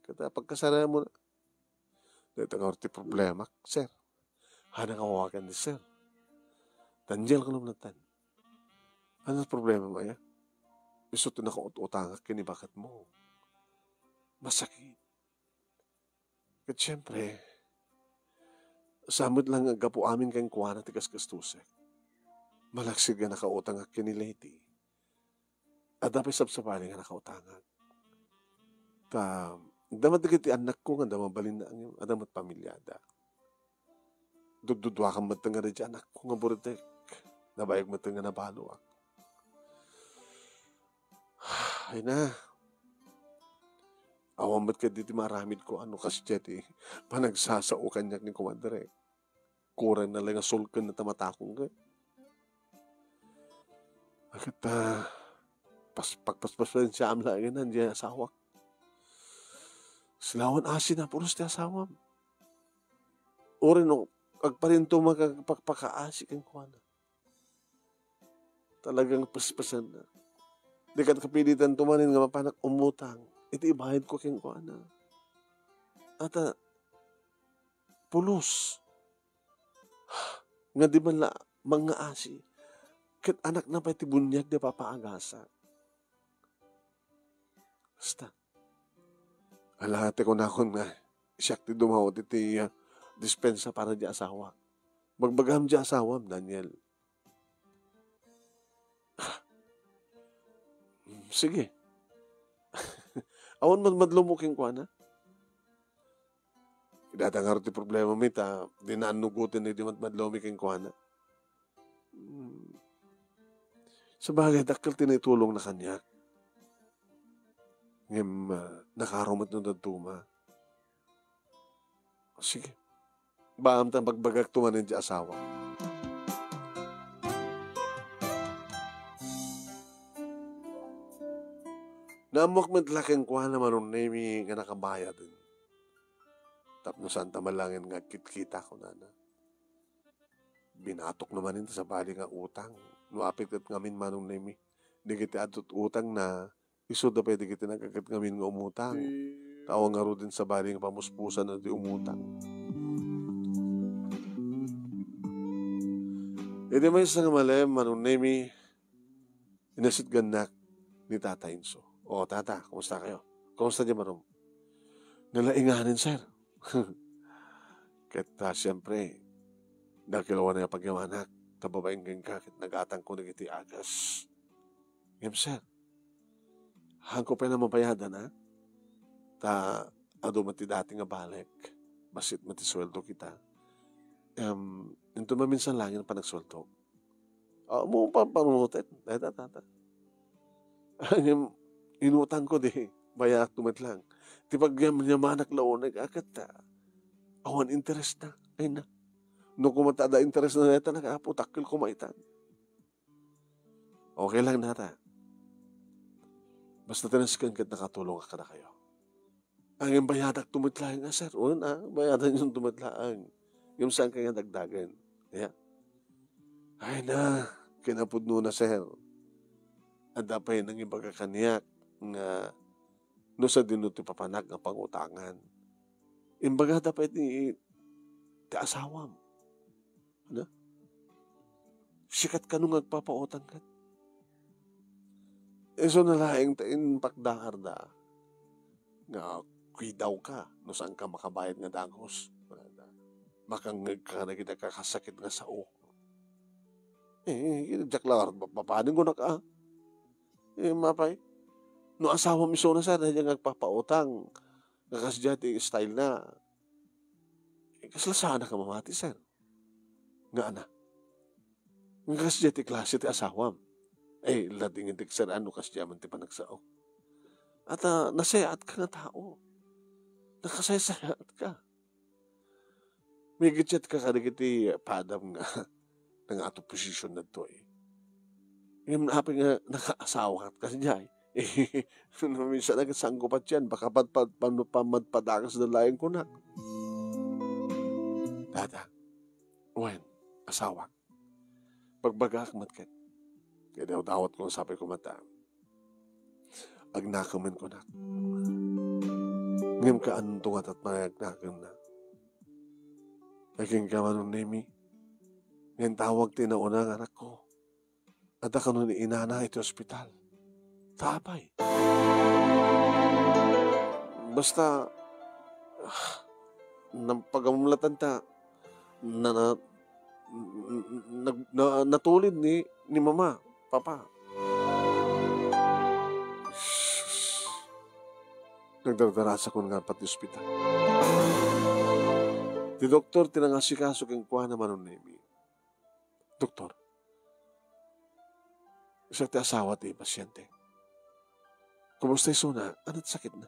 Ket pagkasarmo, dayta nga ti problemak, sir. Haanna nga awagan ni sir. Daniel, kunam natan. Ano ti problemam aya? Isu ti nakaut-utangak ken ni baketmo. Masakit. Ket siempre, saan met la nga gapu amin kenkuana ti kasgastusek. Malaksid nga nakautangak ken ni Leti. Adda pay sabsabali nga nakautangak. Ta, adda met dagiti annakko nga adda mabalinna, adda met pamiliada. Dudduduakam met nga daydi annakko nga buretek. Nabayag met nga nabaloak. Ay na. Awan met kadi ti maaramidko no kasdiay ti panagsasao kaniak ni kumadre. Kurang na lang nga sulken ta matakong ket. Ket, ah, pas-, pagpaspasensiaam laengen diay asawak. Silawan asi na pulos ti asawam. Uray no, agparinto makagpakpakaasi kenkuana. Talagang pespesenna. Diak kapilitanto manen nga mapanak umutang iti ibayadko kenkuana. Ata, pulos. Nga di man la mangngaasi. Ket anakna pay ti buniag ti papaagasak. Basta. Ala, ti kunakon nga, siak ti dumawat iti, ah, dispensa para di asawa. Bagbagam di asawam, Daniel. Sige. Awan madmadlomo kenkuana. Dayta ngarud ti problema mi ta, di naannugoten ni di madmadlomi kenkuana. Hmm. Sabagay, dakkel ti naitulongna kaniak. Ngem, ah, nakaro met no dadduma. Sige. Baam ta bagbagak tumanen ti asawa. Naammuak met la kenkuana, Manong Nemi, nga nakabayad. Tapno saan ta malangin nga agkitkita, kunana. Binatok na manen ta sabali nga utang. No apay ket ngamin, Manong Nemi, dagiti adto't utangna, isuda pay dagiti nagkaket ngamin nga umutang. Ta awan ngaruden sabali nga pamuspusan ti umutang. Idi maysa nga malem, Manong Nemi, inasitgannak ni Tata Inso. "O, Tata, kumusta kayo? Kumusta di marum?" "Nalainganen, sir." Ket, ah, siyempre, dakkel a pagyamanak, ta babaen kenka, ket nagatangko dagiti agas. Ngem, sir, haanko pay la mabayadan, a? Ta adu met ti dati nga balek, bassit met ti sueldo kita. Em, inton maminsan laeng panagsueldo. Awan mo pampanunoten, dayta, Tata. Ngem, inutangko di, bayadakto met laeng. Ti pagyamyamanak la unay, a, ket, ah, awan interesta. Ay na. No koma ta adda interesta dayta, nagaapo, dakkel koma itan. Okay lang, Tata. Basta ti nasken ket nakatulongak kadakayo. Ngem bayadakto met laeng, a, sir. Wen, a, bayadankon met laeng. Ngem saanka nga dagdagen. Ya. Ay na, kinapudnona, sir. Adda pay nangibaga kaniak nga no sadino ti papanak nga pangutangan. Imbagada pay ti, ti asawam. Ano? Sikat kano nga agpapautang ket? Isu na laeng ta impakdaarda nga kuidawka no saanka makabayad nga dagus. Makangngegka kadagiti agkakasakit nga sao. Eh, diak la ngarud mapapanen kunak, a. Eh, apay, no asawam isuna, sir, daydiay nga agpapautang, nga kasdiay ti style na. Eh, kasla saanka mamati, sir? Nga ana. Nga kasdiay ti klase ti asawam. Eh, ladingit, sir, no kasdiay man ti panagsao. At, ah, nasayaat ka nga tao. Nakasaysayaat ka. Migitchat ka kadagiti padam nga nangato position daytoy. Ngem apay nga nakaasawa ket kasdiay? No minsan, sangko patian, baka pad-, pad-, pam-, pamadpadakas da laeng kunak. Dada, wen, asawa. Pagbagaak met ket. Kay dawdawat ko nga sapay ko met a agnakemen kunak. Ngem kaanto nga tat mayagnakemna? Ay kenka, Manong Nemi, nga intawag ti nauna nga anakko. Adda kano ni inana iti ospital. Ta apay? Basta, ah, napagamlatan ta, na, na, nag-, na, natulid ni, ni Mama, Papa. Sus. Nagdardarasakon nga pati ospital. Ti doktor ti nangasikaso kenkuana, Manong Nemi. Doktor, siak ti asawa ti pasyente. Kumusta isuna? Ania ti sakitna?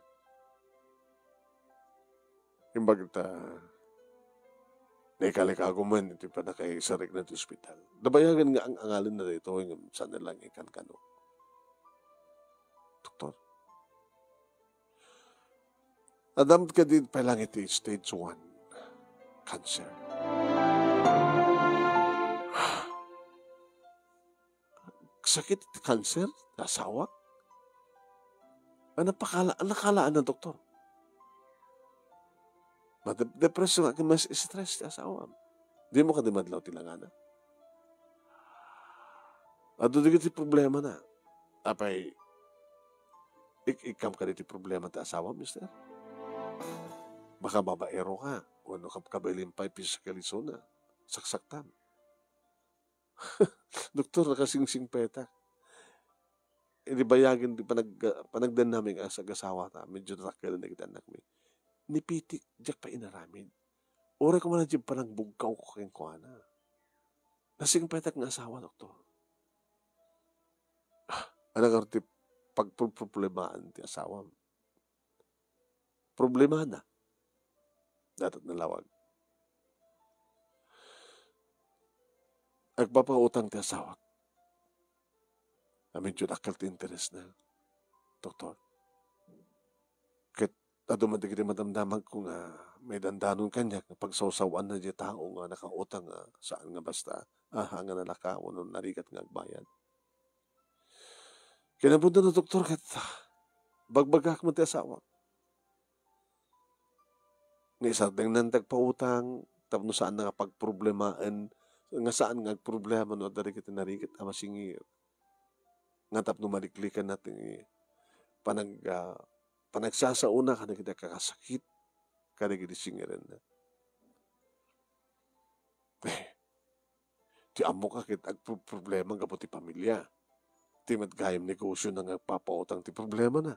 Imbag ta, naikalikagum iti pannakaisarikna ti ospital. Nabayagen nga ang-angalenna daytoy, ngem saan la nga ikankano. Doktor, adda met kadi pay laeng iti stage one cancer. Sakit iti cancer ti asawak? Ania pakala-, ania kalaanna, doktor? Madep-, depresyon nga, mas stress ti asawam. Dimo kadi madlaw ti langana? Adu dagiti problemana. Apay, ik-, ikkam kadi ti problema ti asawam, mister? Baka babaero ka, wenno kabkabailim pay physical isuna. Saksaktam. Doktor, nakasingsingpetak. Idi bayagen ti panag-, panagdannami nga ag-asawa ta, medyo nadakkelan dagiti annakmi. Ni pitik, diak pay inaramid. Uray koma na diay panangbugkawko kenkuana. Nasingpetak nga asawa, doktor. Ah, ania ngarud ti pagproproblemaen ti asawam? Problemana. Datat nalawag. Agpapautang ti asawak. A, medyo dakkel ti interesna, doktor. Ket adu met dagiti madamdamagko nga maidandanon kaniak nga pagsawsawaanna diay tao nga nakautang nga saan nga basta, aha, nga nalaka wenno narigat nga agbayad. Kinapudno, doktor, ket bagbagak met ti asawak nga isardengnan ti agpautang tapno saanna nga pagproblemaen, nga saan nga agproblema no adda dagiti narigat a masingir. Nga tapno maliklikanna ti panag-, ah, panagsasaona kadagiti kakasakit kadagiti singirenna. Eh, ti ammok a ket agproproblema gapu ti pamilia. Ti met gayam negosiona nga agpapautang ti problemana.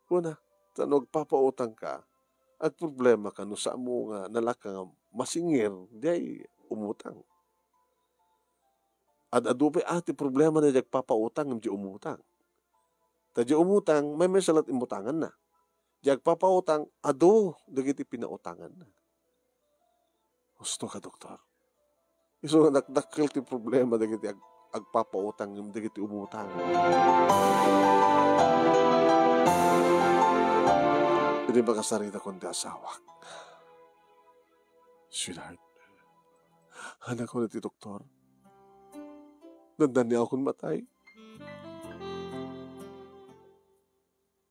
Kuna, ta no agpapautangka, agproblemaka no saanmo nga nalaka nga masingir, diay umutang. Ad-adu pay a ti problemana diay agpapautang ngem diay umutang. Ta diay umutang, maymaysa la't imutanganna. Diay agpapautang, adu dagiti pinautanganna. Husto ka, doktor. Isu nga dakdakkel ti problema dagiti ag-, agpapautang ngem dagiti umutang. Idi makasaritakon ti asawak, "Sweetheart," ania kuna ti doktor, "dandaniakon matay."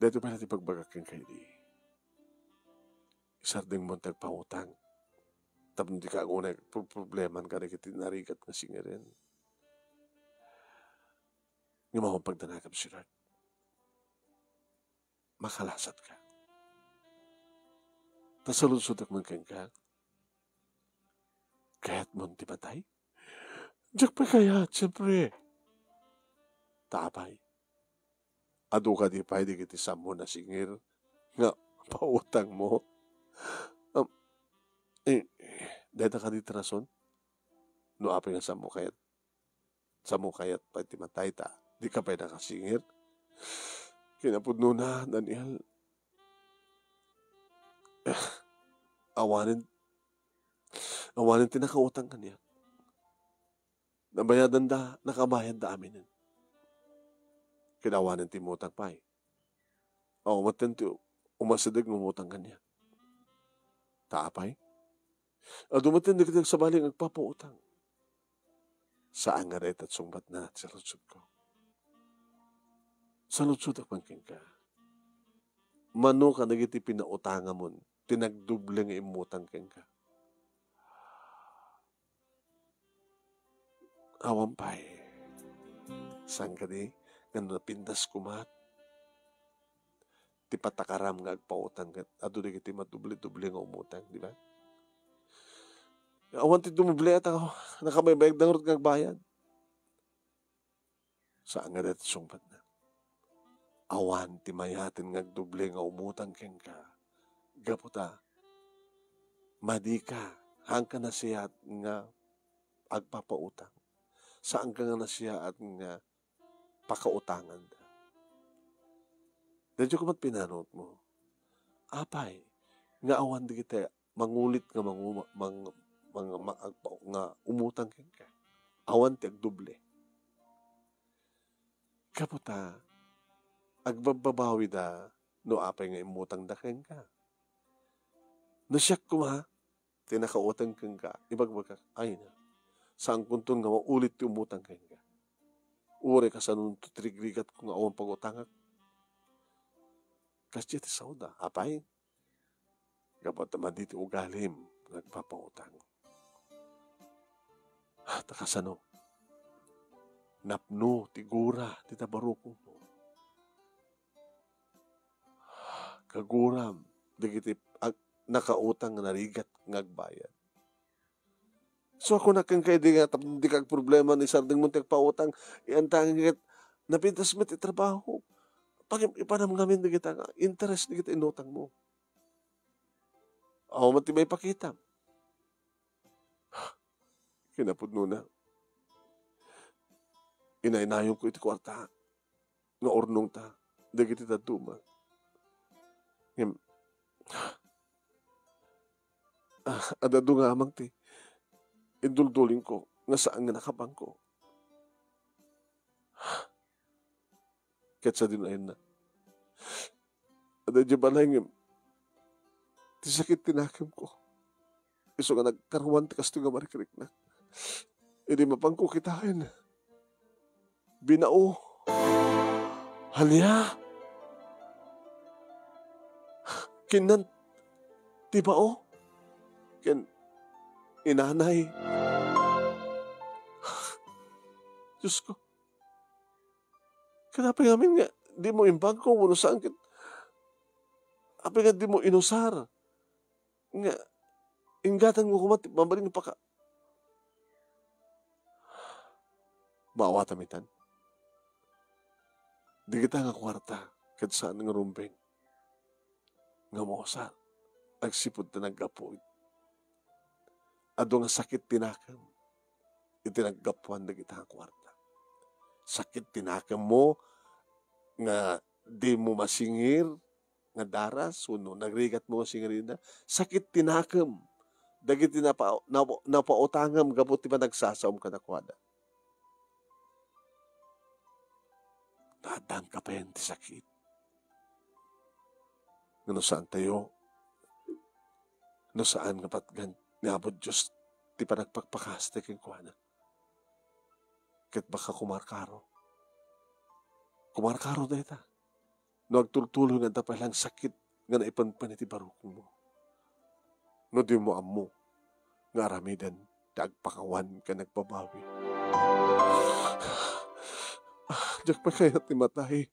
Daytoy pay ti ibagbagak kenka idi. Isardengmon ti agpautang tapno dika aguna pro-, probleman kadagiti narigat nga singiren. Ngem awan pagdanagam, sweetheart. Makalasatka. Ta saludsodek man kenka, kayatmon ti matay? Diak pay kayat, siempre. Ta apay? Adu kadi pay dagiti saanmo a singir nga pautangmo? Am, eh, dayta kadi ti rason no apay nga saanmo kayat, saanmo kayat pay ti matay ta dika pay nakasingir? Kinapudnona, Daniel, awanen, awanen ti nakautang kaniak. Nabayadanda, nakabayadda aminen. Ket awanen ti immutang pay. Awan met ti umasideg nga umutang kaniak. Ta apay? Adu met dagiti agsabali nga agpapautang. Saan nga dayta ti sungbatna ti saludsodko. Saludsodek man kenka. Mano kadagiti pinautangamon ti nagdoble nga immutang kenka? Awan pay. Saan kadi nga napintas koma ti patakaram nga agpautang ket adu dagiti madoble-doble nga umutang, di ba? Awan ti dumoble a tao, nakabaybayagda ngarud nga agbayad. Saan nga dayta ti sungbatna. Awan ti mayaten nga agdoble nga umutang kenka. Gapu ta, madika, haanka nasiyaat nga agpapautang. Saanka nga nasiyaat nga pakautanganda. Daytoy koma ti pinanawatmo. Apay nga awan dagiti mangulit nga manguma-, mang-, mang-, ma-, agpa-, nga umutang kenka. Awan ti agdoble. Gapu ta, agbabbabawida no apay nga immutangda kenka. No siak koma ti nakautang kenka, ibagbagak, "Ay na, saankonton nga maulit ti umutang kenka. Uray kasano ti rigrigatko nga awan pagutangak?" Kasdiay ti saoda, apay? Gapu ta madi ti ugalim nga agpapautang. Ta kasano? Napno ti gura ti tabarukongmo. kaguram dagiti ag-, nakautang nga narigat nga agbayad. So, ako na kenka, idi nga tapno dika agproblema ni sardengmo ti agpautang, iyan ta ket napintas met ti trabaho. Pag-, ipanam ngamin dagita nga interes dagiti inutangmo. Awan met ti maipakitam. Kinapudnona, inaynayonko iti kuarta nga urnongta dagiti dadduma. Ngem, ah, adda adu nga amang ti induldulingko nga saan nga nakabangko. Ket sadino ayanna, adda idiay balay ngem ti sakit ti nakemko. Isu nga nagkaruan ti kastoy nga marikriknak. Idi mapanko kitaen, binao. Ania? Kinnan ti bao ken inanay. Diosko, ket apay ngamin nga dimo imbangko wenno saan ket apay nga dimo inusar nga inggatanmo koma ti mabalin nga paka-, maawatam itan. Dagita nga kuarta ket saan nga rumbeng nga mausar agsipud ta naggapu iti adu nga sakit ti nakem iti naggapuan dagita nga kuarta. Sakit ti nakemmo nga dimo masingir nga daras wenno nagrigatmo nga singirida. Sakit ti nakem dagiti napa-, napa-, napautangem gapu ti panagsasaom kadakuada. Naaddaanka payen ti sakit. Ngem no saantayo, no saan nga patgan ni Apo Dios ti panagpakpakaaste kenkuana, ket baka kumarkaro. Kumarkaro dayta. No agtultuloy nga adda pay laeng sakit nga naipenpen iti barukongmo. No dimo ammo nga aramiden ti agpakawan ken agbabawi. Ah, diak pay kayat ti matay.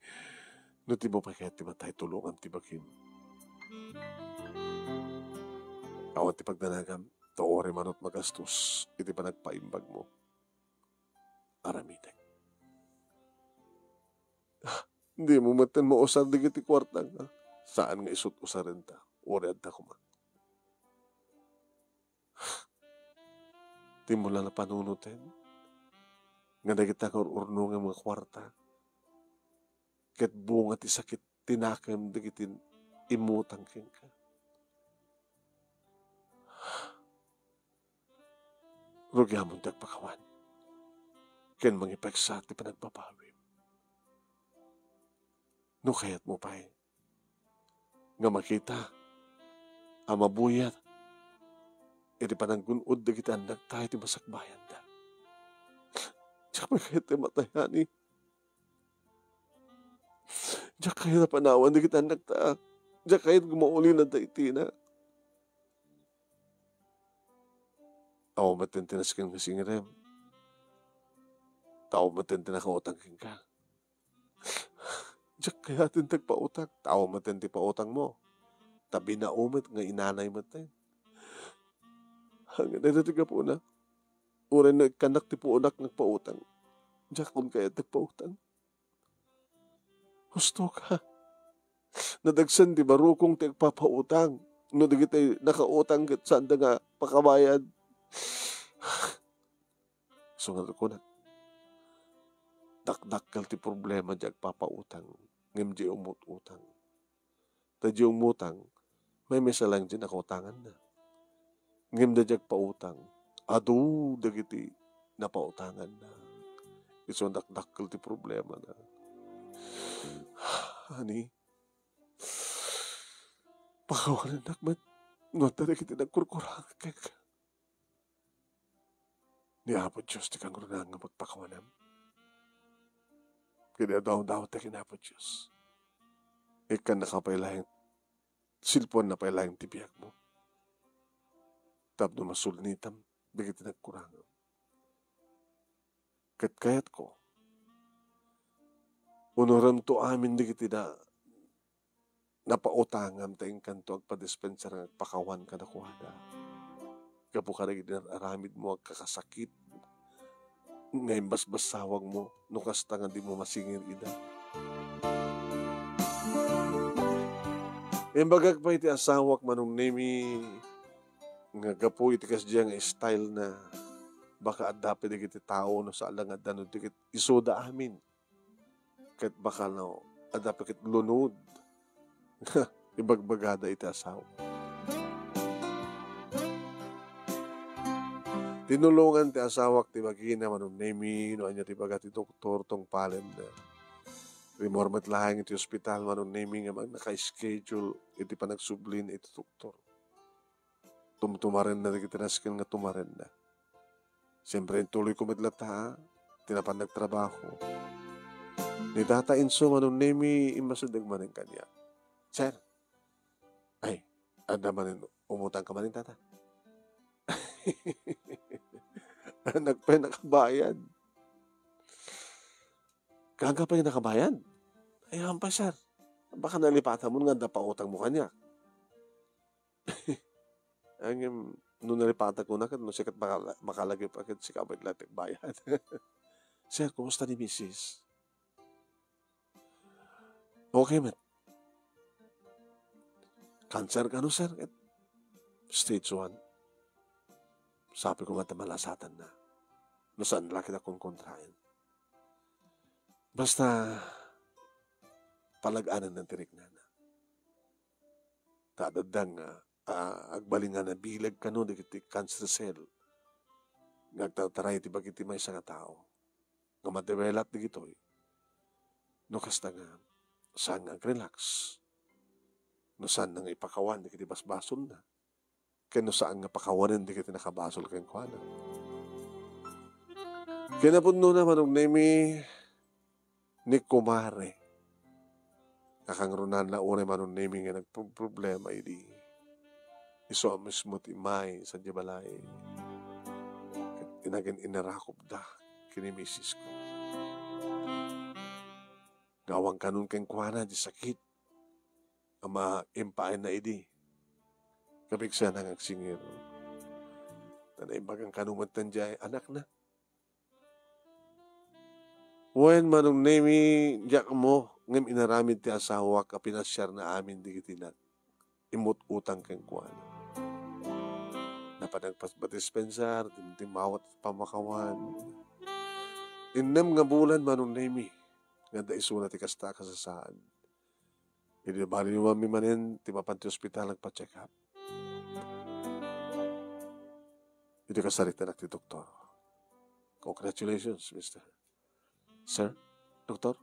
No dimo pay kayat ti matay, tulongam ti bagim. Awan ti pagdanagam, ta uray manut magastos iti panagpaimbagmo. Aramidek. Dimo metten mausar dagiti kuarta nga saan nga isut-usarenta. Uray adda koma. Dimo la napanunoten nga dagita nga ur-urnongem nga kuarta ket bunga ti sakit ti nakem dagiti immutang kenka. Rugiamon ti agpakawan ken mangipeksa ti panagbabawim. No kayatmo pay nga makita a mabuyat iti pananggun-od dagiti annakta iti masakbayanda, diak pay kayat ti matay, honey. Diak kayat a panawan dagiti annakta. Diak kayat nga maulina daytoy na. Awan metten ti nasken nga singirem. Awan metten ti nakautang kenka. Diak kayaten ti agpautang. Awan metten ti pautangmo. Ta binao met nga inanay metten. Ngem dayta ti gapuna. Uray no ikkannak ti puonak nga agpautang, diakon kayat ti agpautang. Husto ka. Nadagsen ti barukong ti agpapautang. No dagiti nakautang ket saanda nga pakabayad. Isu nga kunak, dakdakkel ti problema diay agpapautang ngem diay umut-utang. Ta diay umutang, maymaysa laeng diay nakautanganna. Ngem daydiay agpautang, adu dagiti napautanganna. Isu a dakdakkel ti problemana. Honey, pakawanennak met no adda dagiti nagkurkurangan kenka. Ni Apo Dios ti kangrunaan nga pagpakawanam. Ket adawdawta ken Apo Dios. Ikkannaka pay laeng, silpuanna pay laeng ti biagmo tapno masulnitam dagiti nagkurangam. Ket kayatko, unoramto amin dagiti na napautangam ta inkanto agpadispensar nga agpakawan kadakuada. Gapu kadagiti ar-aramidmo agkakasakit nga imbassbassawagmo, no kasta nga dimo masingir ida. Imbagak pay iti asawak, Manong Nemi, nga gapu iti kasdiay nga style na, baka adda pay dagiti tao no saan la nga adda no di ket isuda amin. Ket baka no adda pay ket lunod. Ibagbagada iti asawa. Tinulongan ti asawak ti bagina, Manong Nemi, no ania ti baga ti doktor, tungpalenna. Rimmuar met laeng iti ospital, Manong Nemi, nga naka-schedule iti panagsublina iti doktor. Tumtumarenna dagiti nasken nga tumarenna. Siyempre, intuloyko met latta ti napan nagtrabaho. Ni Tata Enzo, Manong Nemi, immasideg manen kaniak. "Sir, ay, adda manen, umutang ka manen, Tata?" Anak pay nakabayad. Kaga pay nakabayad? Ay, ampay, sir. Baka nalipatanmo nga adda pautangmo kaniak. Ngem, no nalipatanko na ket, no sika ket makala-, makalagip a ket sika met laeng ti agbayad. Sir, kumusta ni misis? Okay met. Cancer kano, sir? Ket stage one. Sabi ko nga, ta malasatanna. No saan la kita konkontraen. Basta, palag-anan ti riknana. Ta adda nga, ah, agbalin nga nabileg kano dagiti cancer cell nga agtartaray iti bagi ti maysa nga tao nga madevelop dagitoy. No kasta nga, saan nga agrelax? No saan nga ipakawan dagiti basbasolna? Ken no saan nga pakawanen dagiti nakabasol kenkuana? Kinapudnona, Manong Nemi, ni kumare. Kakangrunan la unay, Manong Nemi, nga nagproblema idi. Isu a mismo ti immay sadiay balay. Ket inagin-inarakupda ken ni misisko. Nga awan kanon kenkuana ti sakit a maimpaayna idi. Kapigsana nga agsingir. Ta naimbagan kano met diay anakna. Wen, Manong Nemi, diak ammo, ngem inaramid ti asawak a pinasiarna amin dagiti nag-immut-utang kenkuana. Napan nagpadispensar, timtimmawat ti pamakawan. Innem nga bulan, Manong Nemi, nga adda isuna ti kasta a kasasaan. Idi nabaliwanmi manen ti mapan ti ospital agpa-check up. Idi kasaritanak ti doktor. Congratulations, mister. Sir? Doktor?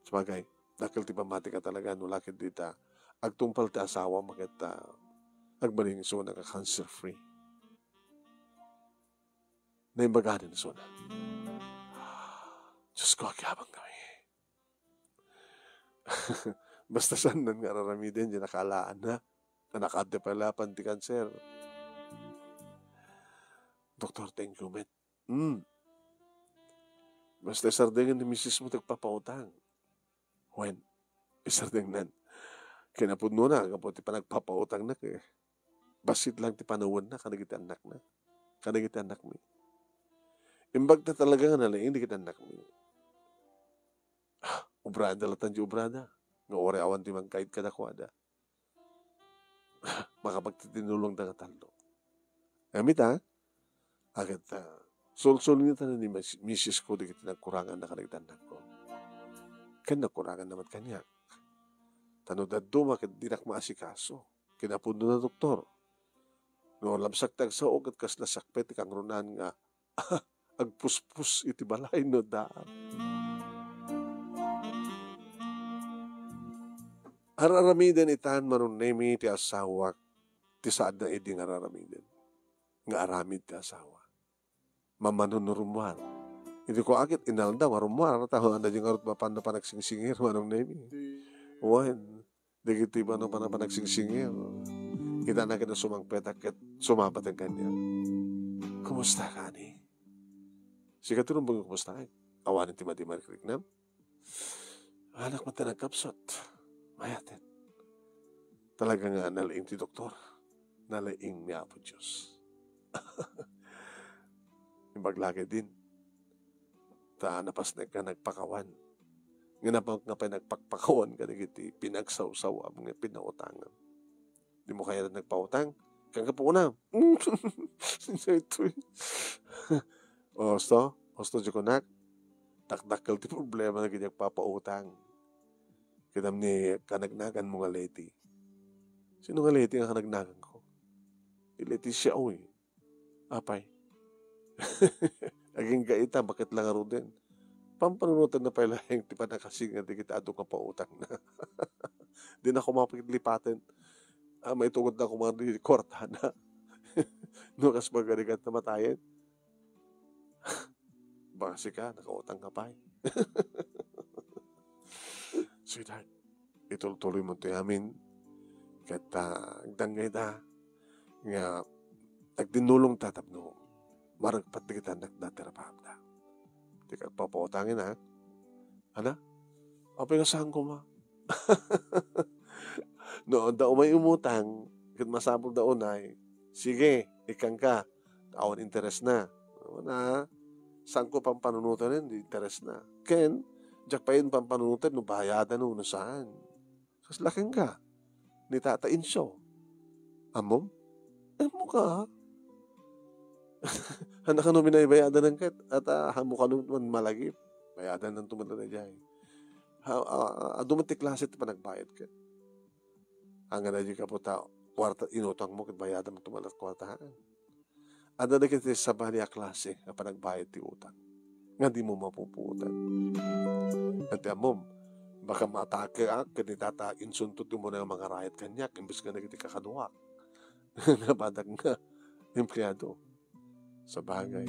Sabagay, dakkel ti pammatika talaga no la ket dita agtungpal ti asawam ket, ah, agbalin isuna nga cancer-free. Naimbaganen isuna. Diosko, agyamankami. Basta saanna nga ar-aramiden diay nakaalaanna. Anak, adda pay laeng ti kanser. Doktor, thank you met. Hmm. Basta isardengen ni misismo ti agpapautang. Wen, isardengnan. Kinapudnona, gapu ti panagpapautangna, eh. Bassit lang ti panawenna kadagiti annakna. Kadagiti annakmi. Imbagta talaga nga nalaing dagiti annakmi. Ah, obrada latta ti obrada. Nga uray awan ti mangkaid kadakuada. Makapagtitinulongda nga tallo. Ngem ita, aket, ah, sulsulingatan ni mis-, misisko dagiti nagkuranganna kadagiti annakko. Ken nagkuranganna met kaniak. Ta no dadduma ket dinak maasikaso. Kinapudno na doktor. No labsak ti agsao ket kasla sakbay ti kangrunan nga agpuspos iti balay no daak. Ar-aramiden itan, Manong Nemi, ti asawak, ti saadna idi nga ar-aramiden. Nga aramid ti asawa. Mamano no rummuar. Idi ko, aket inaldaw nga rummuar, ta adda diay ngarud mapan-, mapan-, panagsingsingi, Manong Nemi. Wen, dagiti mano-, mano-, panagsingsingi. Kitana ket sumangpet ket sumabat kaniak. Kumusta, kani? Sika ti rumbeng, kumusta? Awan ti madi mariknam? Anak met ti nagkapsut. Mayaten. Talaga nga nalaing ti doktor. Nalaing ni Apo Dios. Imbag la ketdin. Ta napasnek nga nagpakawan. Nga napasnek nga pay nagpakpakawan kadagiti pinagsawsawam nga pinautangam. Di mo kayat nagpautang? Kangka puona. Daytoy. Osto, osto, di kunak. Dakdakkel ti problema na kanya agpapautang. Kitam ni kanagnagan mo nga Leti. Sino nga Leti nga kanagnagan ko? Ti Leticia, oy. Apay. Agingga ita, bakit lang aruden? Pampanunotan na pay laeng ti panakasinga di kita adu nga pautang na. Di na ko mapaglipaten. Ah, maitugod na ko mga di kwarta na. No, kas magarigat na matayen. Baka sika, nakautang ka pay. Sweetheart, itultuloy mo ti amin. Ket, ah, agdangay ta nga agdinnulong ta tapno maragpat ti kita nakdati rapaapda. Ti kagpapautangen, ha? Ana? Apay nga saan ko, ma? No, adda umay umutang, ket masapul da unay, sige, ikkan ka, awan interes na. Awan na, saan ko pampanunutan yan, di interes na. Ken, diak pa yan pampanunutan, no bayadan, no, no saan. Kas laking ka, ni Tata Inso. Amom? Ammo ka, ha? Anak, ano minay bayadan ng ket? At, ah, hamo ka naman malagip. Bayadan ng tumulad na dyan. Ha, ah, ah, adu man ti klase ti panagbayad ket. Ang nga na di ka puta, kwarta, inutang mo, ket bayadan mo tumalat kwarta, ha? Adda dagiti sabali a klase a panagbayad ti utang nga di mo mapupuotan. Ket ti ammom, baka maatakeak ken ni Tata Insunto ti umuna nga mangarayat kaniak imbes nga dagiti kakaduak nga badak nga empleado. Sabagay.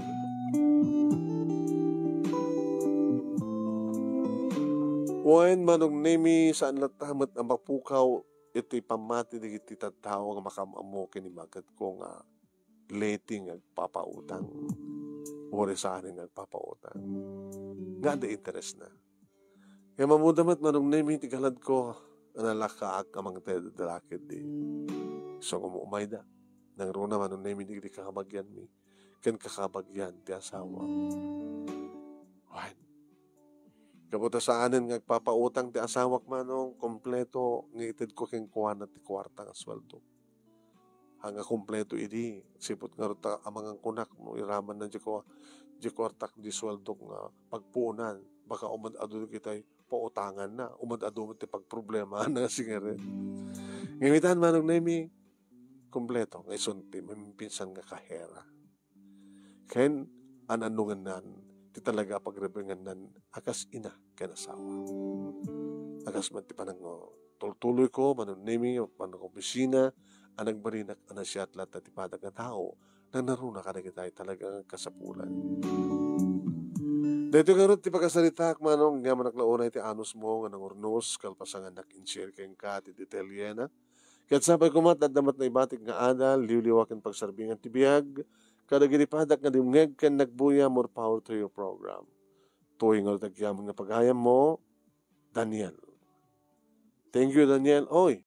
Wen, Manong Nemi, saan latta met a mapukaw iti pammati dagiti tattao nga makaam-ammo ken ni baketko nga Leti nga agpapautang, uray saanen nga agpapautang, nga adda interes na. Kaya mamuda met, Manong Nemi, ti galadko a nalakaak a mangted da ketdi. Isu nga umumayda, nangruna, Manong Nemi, dagiti kakabagianmi ken kakabagian ti asawa. Wen, gapu ta saanen nga agpapautang ti asawak, Manong, kompleto nga itedko kenkuana ti kuarta nga sueldo. Haan nga kompleto idi, sipud ngarud ta amangan kunak no iraman na di ko, di kuartak di sueldok nga pagpuonan, baka umad-adu kitay pautangan na, umad-adu met ti pagproblemahan na nga singaren. Ngem itan, Manong Nemi, kompleto nga isun ti maminsan nga kahera. Ken ananongennan ti talaga a pagrebengennan a kas ina ken asawa. A kas met ti panangtultuloyko, Manong Nemi, panangopisina, a nagbalinak a naasiat latta ti padak nga tao, nangnaruna kadagiti talaga nga kasapulan. Daytoy ngarud ti pakasaritaak, Manong, nga manak la unay ti anusmo nga nangurnos, kalpasangannak in-share kenka ti detalyena. Ket sapay koma ta adda met naibatik nga adal, liwliwa ken pagsarbingan ti biag, kadagiti padak nga dimngeg ken nagbuya, more power to your program. Toy nga agyamanen nga pagayammo, Daniel. Thank you, Daniel. Oy,